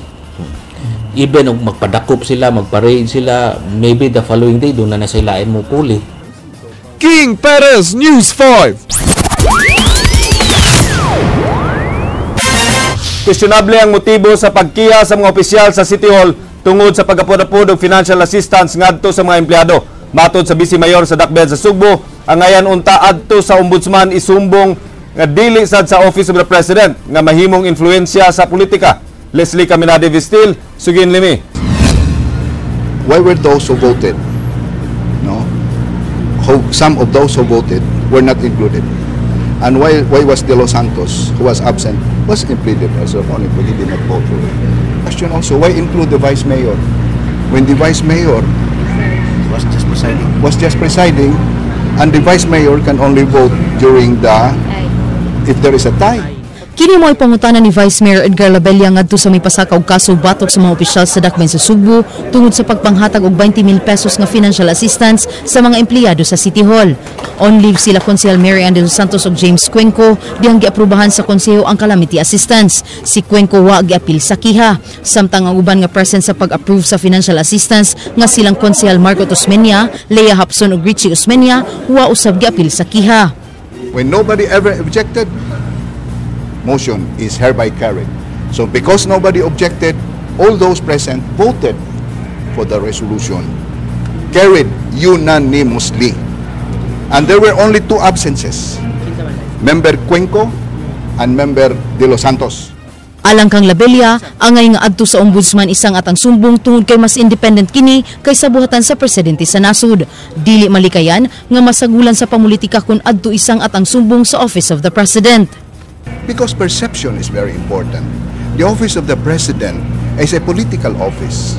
Even og magpadakop sila, magparade sila, maybe the following day doon na sila mo puli. King Perez, News 5. Questionable ang motibo sa pagkiha sa mga opisyal sa City Hall tungod sa pagapod-apod og financial assistance ngadto sa mga empleyado. Matod sa Vice Mayor sa Dakbayan sa Sugbo, ang ngayan unta adto sa Ombudsman isumbong nga dili sad sa Office of the President nga mahimong influensya sa politika. Leslie Caminade Vistil, Sugin Limi. Why were those who voted, no? Some of those who voted were not included. And why was De Los Santos, who was absent, was included as a opponent, but he did not vote for it? Question also, why include the Vice Mayor? When the Vice Mayor was just presiding, and the Vice Mayor can only vote during the, if there is a tie. Kini mo'y pangutana ni Vice Mayor Edgar Labella ngadto sa may pasaka og kaso batok sa mga opisyal sa Dakbayan sa Sugbo tungod sa pagpanghatag og 20,000 pesos nga financial assistance sa mga empleyado sa City Hall. On leave sila Konsehal Mary Ann de los Santos ug James Cuenco dihang giaprubahan sa konseho ang calamity assistance. Si Cuenco wa giapil sa kiha, samtang ang uban nga present sa pag-approve sa financial assistance nga silang Konsehal Marco Osmeña, Lea Hapson ug Richie Osmeña wa usab giapil sa kiha. When nobody ever objected, motion is hereby carried. So because nobody objected, all those present voted for the resolution. Carried unanimously. And there were only two absences, Member Cuenco and Member De Los Santos. Alang kang Labella, angay nga adto sa Ombudsman isang atang sumbong tungod kay mas independent kini kaysa buhatan sa presidente sa nasod. Dili malikayan nga masagulan sa pamulitika kun adto isang atang sumbong sa Office of the President. Because perception is very important. The office of the president is a political office.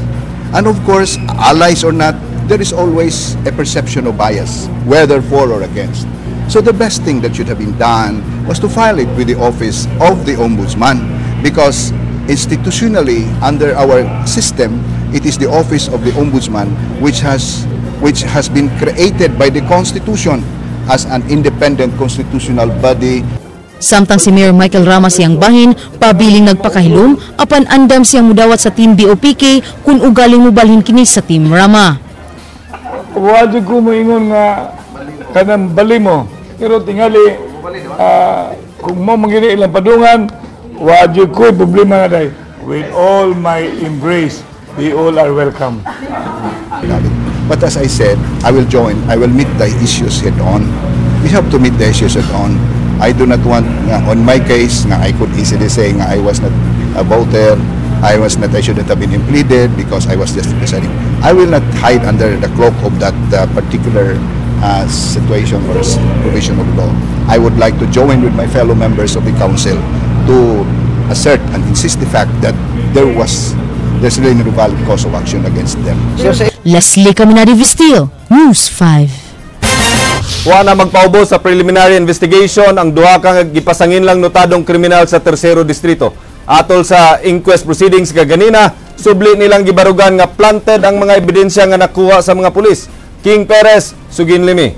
And of course, allies or not, there is always a perception of bias, whether for or against. So the best thing that should have been done was to file it with the office of the Ombudsman, because institutionally, under our system, it is the office of the Ombudsman which has been created by the Constitution as an independent constitutional body. Samtang si Mayor Michael Rama siyang bahin, pabiling nagpakahilom, apan andam siyang mudawat sa Team BOPK kung ugaling mubalhin kini sa Team Rama. Wala ko moingon nga kanang bali mo, pero tingali kung mo mangini ilang padungan, wala ko problema na day. With all my embrace, they all are welcome. But as I said, I will join, I will meet the issues head on. We have to meet the issues head on. I do not want, on my case, nga I could easily say nga I was not a voter, I shouldn't have been impleaded because I was just presiding. I will not hide under the cloak of that particular situation or provision of law. I would like to join with my fellow members of the council to assert and insist the fact that there's really no valid cause of action against them. Leslie Caminari Vistil, News 5. Wa na magpaubos sa preliminary investigation ang duha ka gipasangin lang notadong kriminal sa Tersero Distrito. Atol sa inquest proceedings kaganina, subli nilang gibarugan nga planted ang mga ebidensya nga nakuha sa mga pulis. King Perez, Sugin Limi.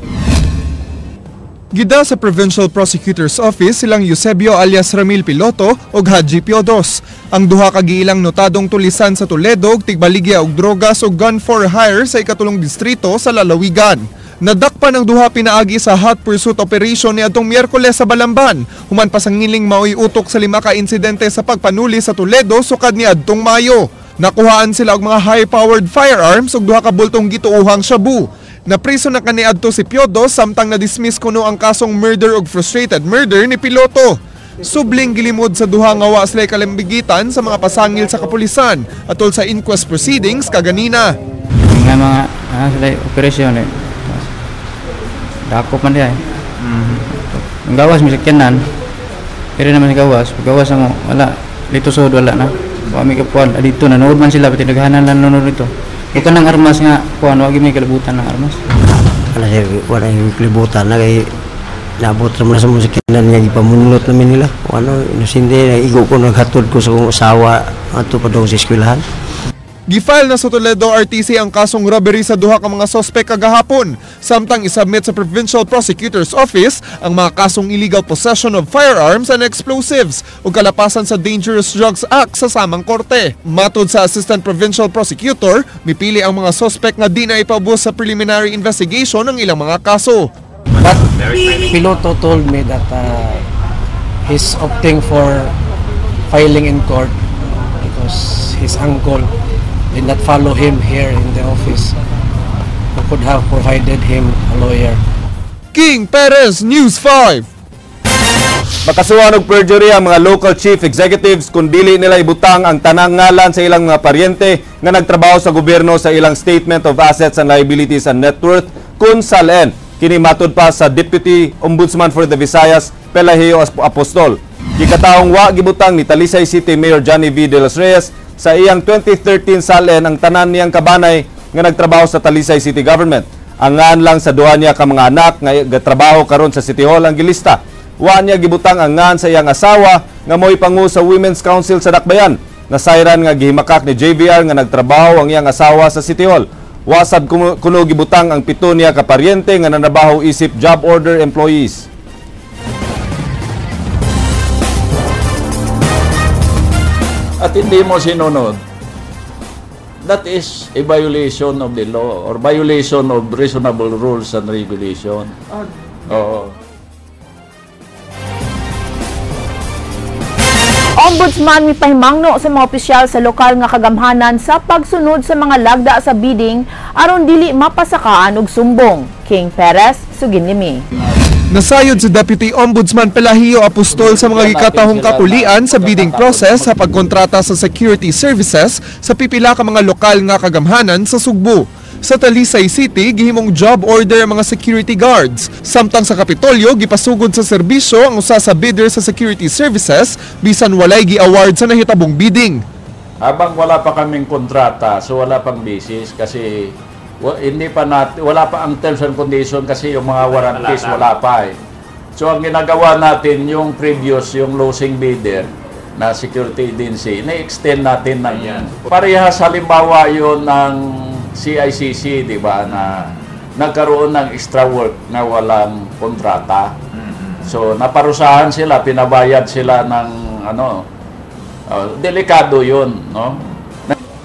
Gida sa Provincial Prosecutor's Office silang Eusebio alias Ramil Piloto ug Haji Piodos. Ang duha ka giilang notadong tulisan sa Toledo og tigbaligya og drogas ug gun for hire sa ikatulong distrito sa lalawigan. Nadakpan ang duha pinaagi sa hot pursuit operation ni adtong Miyerkules sa Balamban. Human pa sa ngiling maoy utok sa 5 ka insidente sa pagpanuli sa Toledo sukad ni adtong Mayo. Nakuhaan sila og mga high-powered firearms ug duha ka bultong gituohang shabu. Napriso na kaniadto si Piodos samtang na-dismiss kuno ang kasong murder ug frustrated murder ni Piloto. Subling gilimod sa duha nga wa sila'y kalimbigitan sa mga pasangil sa kapulisan atol sa inquest proceedings kaganina. Nga mga sila operasyon eh. Dako man diay. Ang gawas mi sakyanan. Pero naman sa gawas, gawas mo wala dito sud wala na. Wa mi kapuan dito nanood man sila pati naghanan lang nanood dito. Bukan ng armas nga kuan wa gyud may kalibutan ng armas. Wala siya, wala yung kalibutan na kay naabot naman sa mga sakyanan nga gipamunlot namin nila. O ano, inosente, naigo ko, naghatod ko sa kong asawa ato pa daw sa eskwelahan. Gifile na sa Toledo RTC ang kasong robbery sa duha ka mga sospek kagahapon. Samtang isubmit sa Provincial Prosecutor's Office ang mga kasong illegal possession of firearms and explosives ug kalapasan sa Dangerous Drugs Act sa samang korte. Matod sa Assistant Provincial Prosecutor, mipili ang mga sospek nga di na ipaubos sa preliminary investigation ang ilang mga kaso. But Piloto told me that he's opting for filing in court because his uncle did not follow him here in the office, who could have provided him a lawyer. King Perez, News 5. Makasuhan og perjury ang mga local chief executives kung dili nila ibutang ang tanang ngalan sa ilang mga paryente nga nagtrabaho sa gobyerno sa ilang statement of assets and liabilities and net worth kung SALN. Kini matud pa sa Deputy Ombudsman for the Visayas, Pelagio Apostol. Gikataong wa gibutang ni Talisay City Mayor Johnny V. De Los Reyes sa iyang 2013 SALN ang tanan niyang kabanay nga nagtrabaho sa Talisay City Government. Ang ngan lang sa duha niya ka mga anak nga gatrabaho karon sa City Hall ang gilista. Wa niya gibutang ang ngan sa iyang asawa nga mo'y pangu sa Women's Council sa Dakbayan. Nasayran nga gihimakak ni JVR nga nagtrabaho ang iyang asawa sa City Hall. Wa sab kuno gibutang ang pito niya ka paryente nga nanabaho isip job order employees. At hindi mo sinunod, that is a violation of the law or violation of reasonable rules and regulation. Oo. Ombudsman mipahimangno sa mga opisyal sa lokal nga kagamhanan sa pagsunod sa mga lagda sa bidding aron dili mapasakaan og sumbong. King Perez, Suginlimi. Nasayod si Deputy Ombudsman Pelagio Apostol sa mga gikatahong kapulian sa bidding process sa pagkontrata sa security services sa pipila ka mga lokal nga kagamhanan sa Sugbo. Sa Talisay City, gihimong job order ang mga security guards. Samtang sa Kapitolyo, gipasugod sa serbisyo ang usa sa bidder sa security services bisan walay gi-award sa nahitabong bidding. Habang wala pa kaming kontrata, so wala pang basis kasi hindi pa natin, wala pa ang terms and condition kasi yung mga warranties wala pa eh. So ang ginagawa natin yung previous, yung losing bidder na security agency, na-extend natin ng yan. Parehas halimbawa yun ng CICC, di ba, na nagkaroon ng extra work na walang kontrata. So naparusahan sila, pinabayad sila ng ano, delikado yun, no?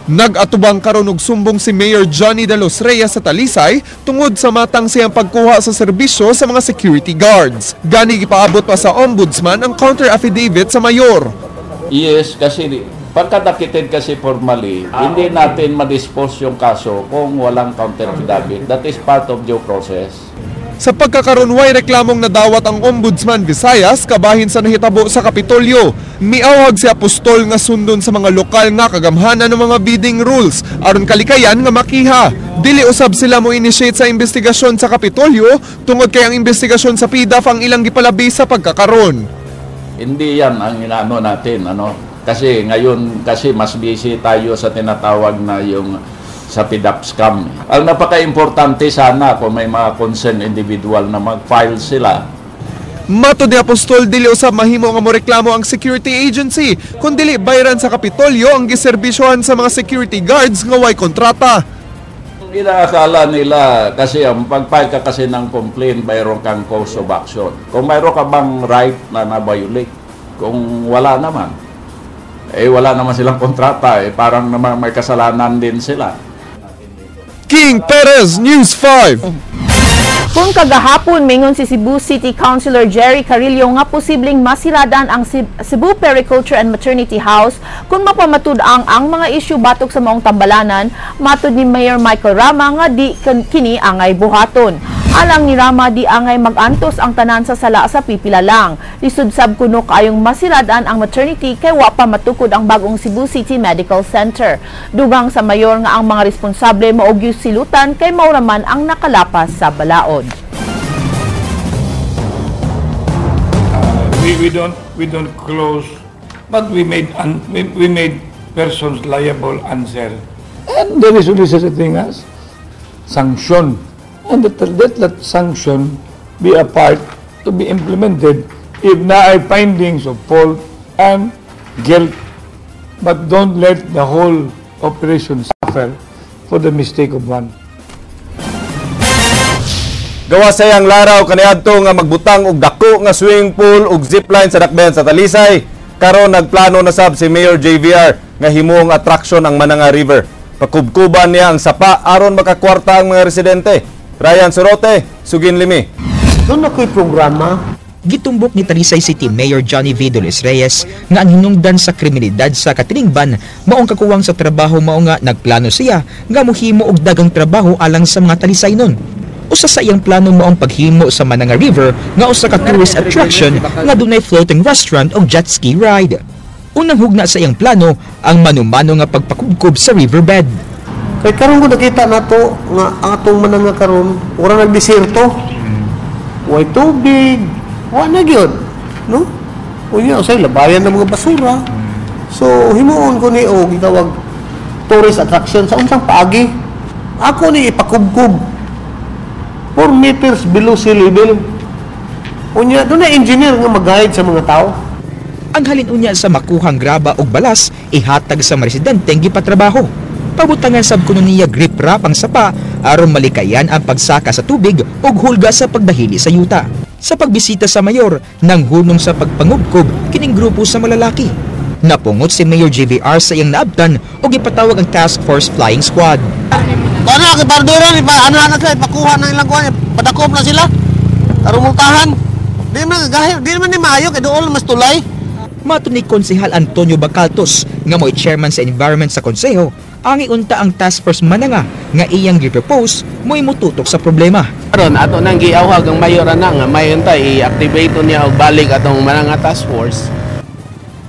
Nag-atubang karon og sumbong si Mayor Johnny De Los Reyes sa Talisay tungod sa matang siyang pagkuha sa serbisyo sa mga security guards. Gani gipaabot pa sa ombudsman ang counter affidavit sa mayor. Yes, kasi pagkadakited kasi formally, hindi natin ma-dispose yung kaso kung walang counter affidavit. That is part of due process. Sa pagkakaroon way reklamong nadawat ang Ombudsman Visayas kabahin sa nahitabo sa Kapitolyo. Miawhag si Apostol nga sundon sa mga lokal nga kagamhanan ng mga bidding rules aron kalikayan nga makiha. Dili usab sila mo initiate sa investigasyon sa Kapitolyo tungod kay ang investigasyon sa PDAF ang ilang gipalabi sa pagkakaroon. Hindi yan ang inaano natin, ano? Kasi ngayon kasi mas busy tayo sa tinatawag na yung sa PDAF scam. Ang napaka-importante sana kung may mga concerned individual na mag-file sila. Matod ni Apostol, dili usab mahimo nga moreklamo ang security agency kung dili bayran sa Kapitolyo ang giserbisyohan sa mga security guards nga way kontrata. Inaakala nila kasi ang pag-file ka kasi ng complaint, mayroon kang cause of action. Kung mayroon ka bang right na na-violate, kung wala naman, eh wala naman silang kontrata, eh parang naman may kasalanan din sila. King Perez, News 5. Kung kagahapon, mingon si Cebu City Councilor Jerry Carillo nga posibleng masiradan ang Cebu Periculture and Maternity House kung mapamatud ang mga isyu batok sa maong tambalanan, matud ni Mayor Michael Rama nga di kini angay buhaton. Alang ni Rama, di angay magantos ang tanan sa sala sa pipila lang. Lisod sab kuno kaayong masiradan ang maternity kay wa pa matukod ang bagong Cebu City Medical Center. Dugang sa mayor nga ang mga responsable maugyo silutan kay mao raman ang nakalapas sa balaod. We don't close, but we made persons liable answer. And there is only such a thing as sanction. And let that sanction be a part to be implemented if naay findings of fault and guilt. But don't let the whole operation suffer for the mistake of one. Gawas sa iyang laraw kaniadto nga magbutang og dako nga swimming pool ug zipline sa dakbayan sa Talisay. Karon nagplano na sab si Mayor JVR nga himuong attraction ang Mananga River. Pakubkuban niya ang sapa aron makakwarta ang mga residente. Ryan Sorote, sugin limi. Duna ko'y programa. Gitumbok ni Talisay City Mayor Johnny V. Delos Reyes nga ang hinungdan sa kriminalidad sa katilingban maong kakuwang sa trabaho, mao nga nagplano siya nga mohimo og dagang trabaho alang sa mga Talisaynon. Usa sa iyang plano mao ang paghimo sa Mananga River nga usa ka tourist attraction nga dunay floating restaurant o jet ski ride. Unang hugna sa iyang plano ang manumano nga pagpakubkob sa riverbed. Kay karon ko nakita nato nga ang atong Mananga karon ura nagdesierto. Way tubig, wa na gyud, no? Unya usay labayan ng mga basura. So himuon ko ni og gitawag tourist attraction sa unsang paagi. Ako ni ipakubkob 4 meters below sea level. Unya, duna engineer nga mag-guide sa mga tao. Ang halin unya sa makuhang graba og balas ihatag sa mga residenteng gipatrabaho. Pabutangan sab kuno niya grip wrap ang sapa aron malikayan ang pagsaka sa tubig ug hulga sa pagdahili sa yuta. Sa pagbisita sa mayor, nang hunong sa pagpangubkob kining grupo sa malalaki. Napungot si Mayor JVR sa iyang naabtan ug ipatawag ang Task Force Flying Squad. Ano, kay Barbero, ipa, ano na sila, ipakuha ng ilang kuha, padakop na sila. Aron multahan. Di man, gahil, di man ni maayo, kay dool mas tulay. Matud ni Konsehal Antonio Bacaltos nga mo'y chairman sa environment sa konseho, ang iunta ang Task Force Mananga nga iyang gi-propose mo'y mututok sa problema. Karon ato nang giawhag ang mayor ana nga may unta i-activate niya og balik atong Mananga Task Force.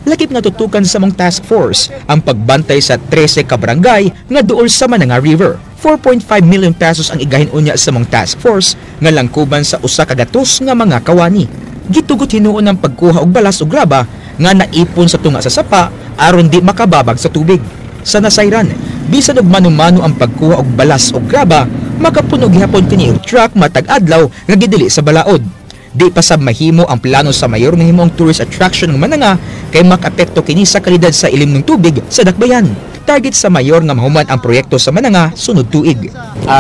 Lakip nga tutukan sa maong task force ang pagbantay sa 13 ka barangay nga duol sa Mananga River. 4.5 million pesos ang igahin unya sa maong task force nga langkuban sa 100 nga mga kawani. Gitugot hinuon ang pagkuha og balas ug graba nga naipon sa tunga sa sapa aron di makababag sa tubig. Sa nasayran, bisan og mano-mano ang pagkuha og balas ug graba, makapuno gihapon kini og truck matag adlaw nga gidili sa balaod. Di pa sab mahimo ang plano sa mayor nga himong tourist attraction ng Mananga kay makaapekto kini sa kalidad sa ilim ng tubig sa dakbayan. Target sa mayor nga mahuman ang proyekto sa Mananga sunod tuig.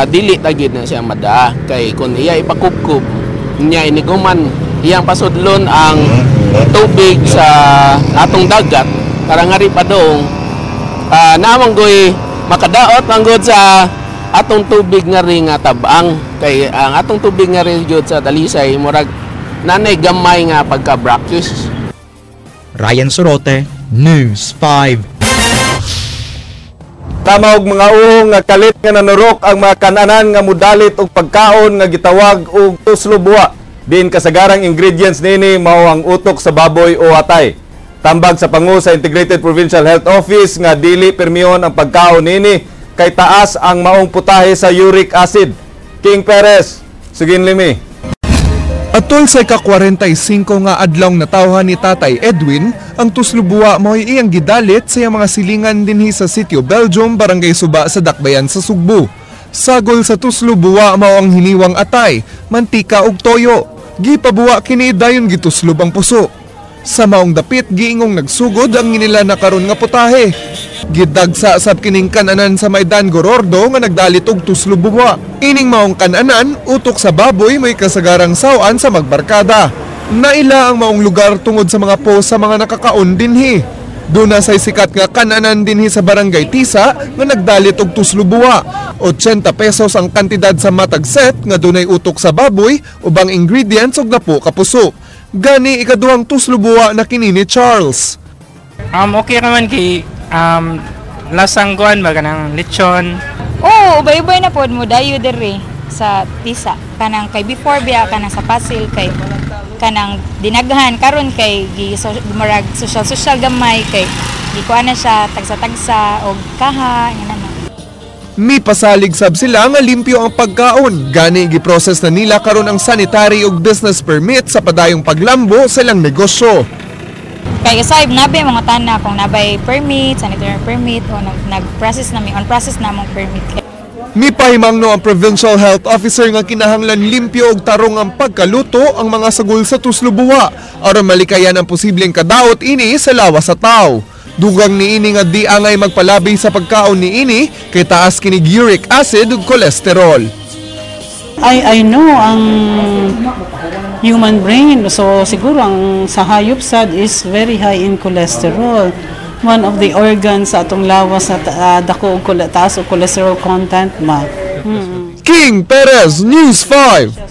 Dili ta gyud na siya madaa kay kun iya ipakubkob niya iniguman iyang pasudlon ang tubig sa atong dagat para nga ri padong naamang goy makadaot manggod sa atong tubig nga ri nga tabang kay ang atong tubig nga ri gyud sa Talisay murag nanay gamay nga pagka brackish. Ryan Sorote, News 5. Tama og mga uhong nga kalit nga nanurok ang mga kananan nga mudalit og pagkaon nga gitawag og tuslob buwa. Diin kasagarang ingredients nini mao ang utok sa baboy o atay. Tambag sa pangu sa Integrated Provincial Health Office nga dili permiyon ang pagkaon nini kay taas ang maong putahe sa uric acid. King Perez, sugin limi. Atol sa ika-45 nga adlawng natawhan ni Tatay Edwin, ang tuslob buwa mo'y iyang gidalit sa iyang mga silingan dinhi sa Sitio Belgium, Barangay Suba sa Dakbayan sa Sugbo. Sagol sa tuslob buwa mao ang hiniwang atay, mantika ug toyo. Gipabuwa kini dayon gituslob ang puso. Sa maong dapit giingong nagsugod ang nginila na karon nga putahe. Gidagsa sab kining kananan sa Maidan Gorordo nga nagdalit og tuslob buwa. Ining maong kananan, utok sa baboy may kasagarang sawan sa magbarkada. Naila ang maong lugar tungod sa mga post sa mga nakakaon dinhi. Duna say sikat nga kananan dinhi sa Barangay Tisa nga nagdalit og tuslob buwa. 80 pesos ang kantidad sa matag set nga dunay utok sa baboy, ubang ingredients ug napo ka puso. Gani ikaduhang tuslob buwa na kini ni Charles. Okay raman kay lasang kuan ba kanang lechon. Oo, ubay-ubay na pod mo dayo diri sa Tisa. Kanang kay before biya kanang sa Pasil kay kanang dinaghan, karon kay gi so, murag social social gamay kay gikuan na siya tagsa-tagsa og kaha ngana na. Mipasalig sab sila nga limpyo ang pagkaon. Gani giprocess na nila karon ang sanitary ug business permit sa padayong paglambo sa ilang negosyo. Kay usay nabay mga tana kung nabay permit, sanitary permit o nag-process na mi, on process na among permit. Mipahimangno ang Provincial Health Officer nga kinahanglan limpyo og tarong ang pagkaluto ang mga sagol sa tuslob buwa aron malikayan ang posibleng kadaot ini sa lawas sa tao. Dugang niini nga di angay magpalabi sa pagkaon niini kay taas kinig uric acid ug cholesterol. I know ang human brain. So siguro ang sa hayop sad is very high in cholesterol. One of the organs sa atong lawas na dako og taas og cholesterol content ma. King Perez, News 5.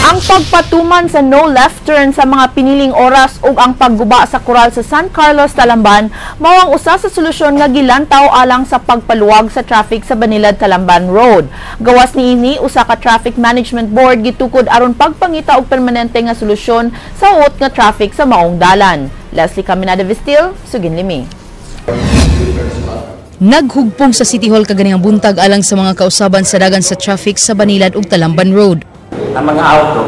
Ang pagpatuman sa no left turn sa mga piniling oras ug ang pagguba sa koral sa San Carlos, Talamban mao ang usa sa solusyon nga gilantaw alang sa pagpaluwag sa traffic sa Banilad Talamban Road. Gawas niini, usa ka traffic management board gitukod aron pagpangita og permanente nga solusyon sa huot nga traffic sa maong dalan. Leslie Caminada Vistil, Sugin Limi. Naghugpong sa City Hall kaganihang buntag alang sa mga kausaban sa dagan sa traffic sa Banilad ug Talamban Road. Ang mga auto.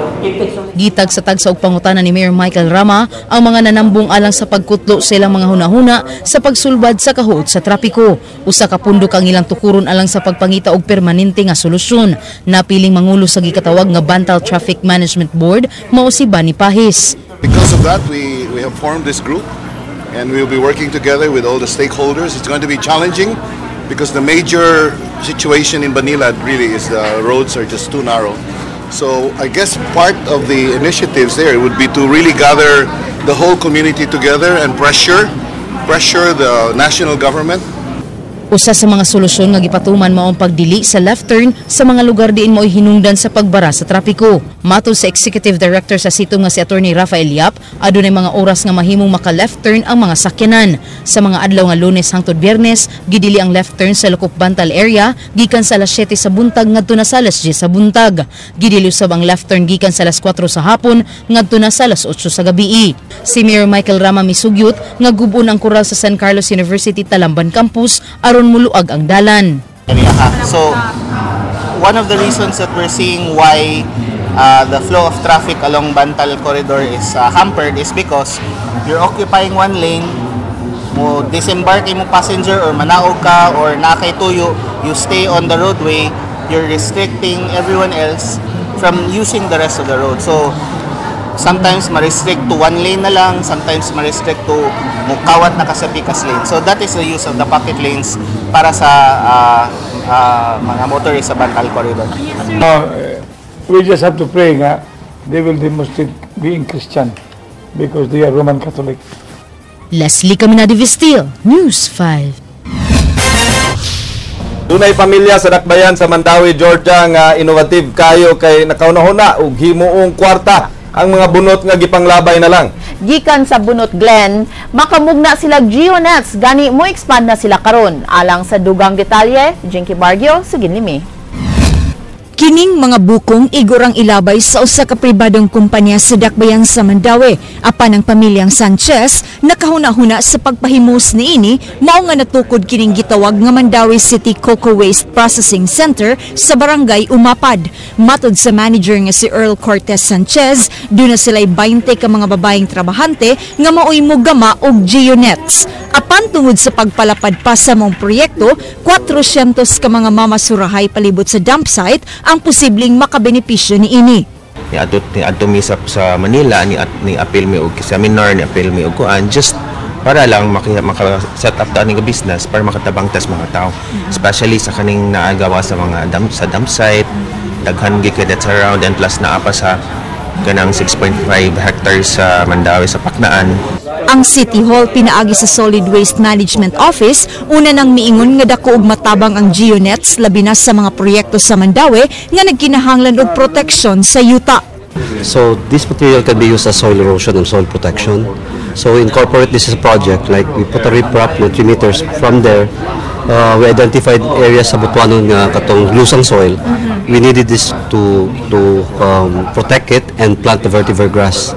Gitag sa tagsa og pangutana ni Mayor Michael Rama ang mga nanambong alang sa pagkutlo sa ilang mga hunahuna sa pagsulbad sa kahuot sa trapiko. Usa ka pundok ang ilang tukuron alang sa pagpangita og permanente nga solusyon. Napiling mangulo sa gikatawag nga Bantal Traffic Management Board mao si Bani Pahis. Because of that, we have formed this group and we will be working together with all the stakeholders. It's going to be challenging because the major situation in Banilad really is the roads are just too narrow. So I guess part of the initiatives there would be to really gather the whole community together and pressure the national government. Usa sa mga solusyon nga gipatuman mao ang pagdili sa left turn sa mga lugar diin mao'y hinungdan sa pagbara sa trapiko. Matod sa Executive Director sa SITOM nga si Attorney Rafael Yap, adunay mga oras nga mahimong maka left turn ang mga sakyanan. Sa mga adlaw nga Lunes hangtod Biyernes, gidili ang left turn sa Lukop Bantal area gikan sa alas 7 sa buntag ngadto na sa alas 10 sa buntag. Gidili usab ang left turn gikan sa alas 4 sa hapon ngadto na sa alas 8 sa gabi. Si Mayor Michael Rama misugyot nga gub-on ang koral sa San Carlos University Talamban Campus aron muluag ang dalan. So, one of the reasons that we're seeing why the flow of traffic along Bantal corridor is hampered is because you're occupying one lane, mo disembark imo passenger or manaog ka or naa kay tuyo, you stay on the roadway, you're restricting everyone else from using the rest of the road. So, sometimes ma-restrict to one lane na lang, sometimes ma-restrict to mukawat na ka sa pikas lane. So that is the use of the pocket lanes para sa mga motorists sa Bantal corridor. No, we just have to pray nga they will demonstrate being Christian because they are Roman Catholic. Leslie Caminada Vestil, News 5. Dunay pamilya sa Dakbayan sa Mandaue, Georgia nga innovative kayo kay nakahuna-huna og himuong kwarta ang mga bunot nga gipanglabay na lang. Gikan sa bunot, Glenn, makamugna sila geonets, gani mo expand na sila karon. Alang sa dugang detalye, Jinky Bargio, Sugin Limi. Kining mga bukong igorang ilabay sa usa ka pribadong kumpanya sa Dakbayan sa Mandaue. Apan ang pamilyang Sanchez nakahuna-huna sa pagpahimos niini, mao nga natukod kining gitawag nga Mandaue City Coco Waste Processing Center sa Barangay Umapad. Matod sa manager nga si Earl Cortez Sanchez, duna sila'y 20 ka mga babaeng trabahante nga maoy mogama og geonets. Apan tungod sa pagpalapad pa sa maong proyekto, 400 ka mga mamasurahay palibot sa dump site ang posibleng makabenepisyo niini. Ni adto mi sa Manila, ni apil mi og seminar, ni apil mi og kuan, just para lang maka set up ta nga business para makatabang tas mga tao, especially sa kaning naagawa sa mga dump, sa dump site. Daghan gyud kay that's around and plus naa pa sa kanang 6.5 hectares sa Mandaue sa Paknaan. Ang City Hall pinaagi sa Solid Waste Management Office una nang miingon nga dako og matabang ang geonets, labi na sa mga proyekto sa Mandaue nga nagkinahanglan og proteksyon sa yuta. So this material can be used as soil erosion and soil protection. So we incorporate this as a project, like we put a riprap na 3 meters from there. We identified areas sa Butuanon nga katong lusang soil. We needed this to protect it and plant the vetiver grass.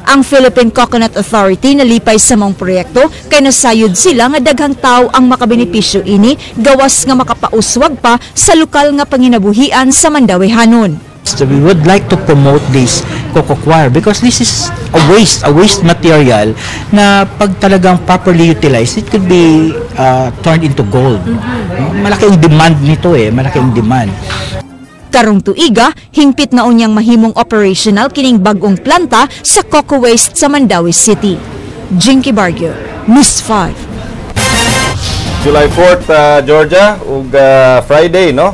Ang Philippine Coconut Authority nalipay sa maong proyekto kay nasayod sila nga daghang tao ang makabenepisyo ini, gawas nga makapauswag pa sa lokal nga panginabuhian sa Mandawehanon. So we would like to promote this coco coir because this is a waste material na pag talagang properly utilized, it could be turned into gold. No? Malaki ang demand nito eh, malaki ang demand. Karong tuiga, hingpit na unyang mahimong operational kining bag-ong planta sa coco waste sa Mandaue City. Jinky Barrio, News 5. July 4th, Georgia, ug Friday, no?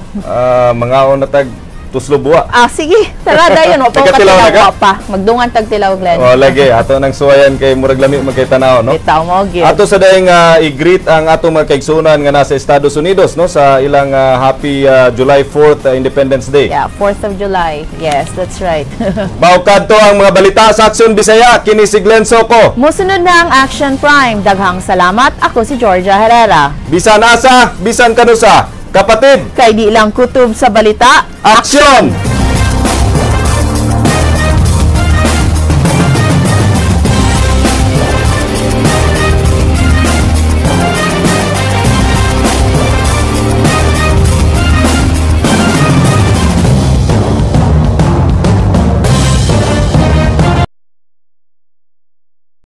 Mga na tag tuslo buwa. Ah, sige. Tara dayon, wa pa ko Nagkatilaw na katilaw ka? wa pa. Magdungan tag tilaw, Glenn. Oh, lagi ato nang suwayan kay murag lami man kay tanaw, no? Bitaw mo gyud. Ato sa daing i-greet ang atong mga kaigsunan nga nasa Estados Unidos, no, sa ilang happy July 4th Independence Day. Yeah, 4th of July. Yes, that's right. Mao kadto ang mga balita sa Aksyon Bisaya, kini si Glenn Soco. Musunod na ang Action Prime. Daghang salamat. Ako si Georgia Herrera. Bisan asa, bisan kanusa, kapatid. Kay di lang kutob sa balita. Aksyon!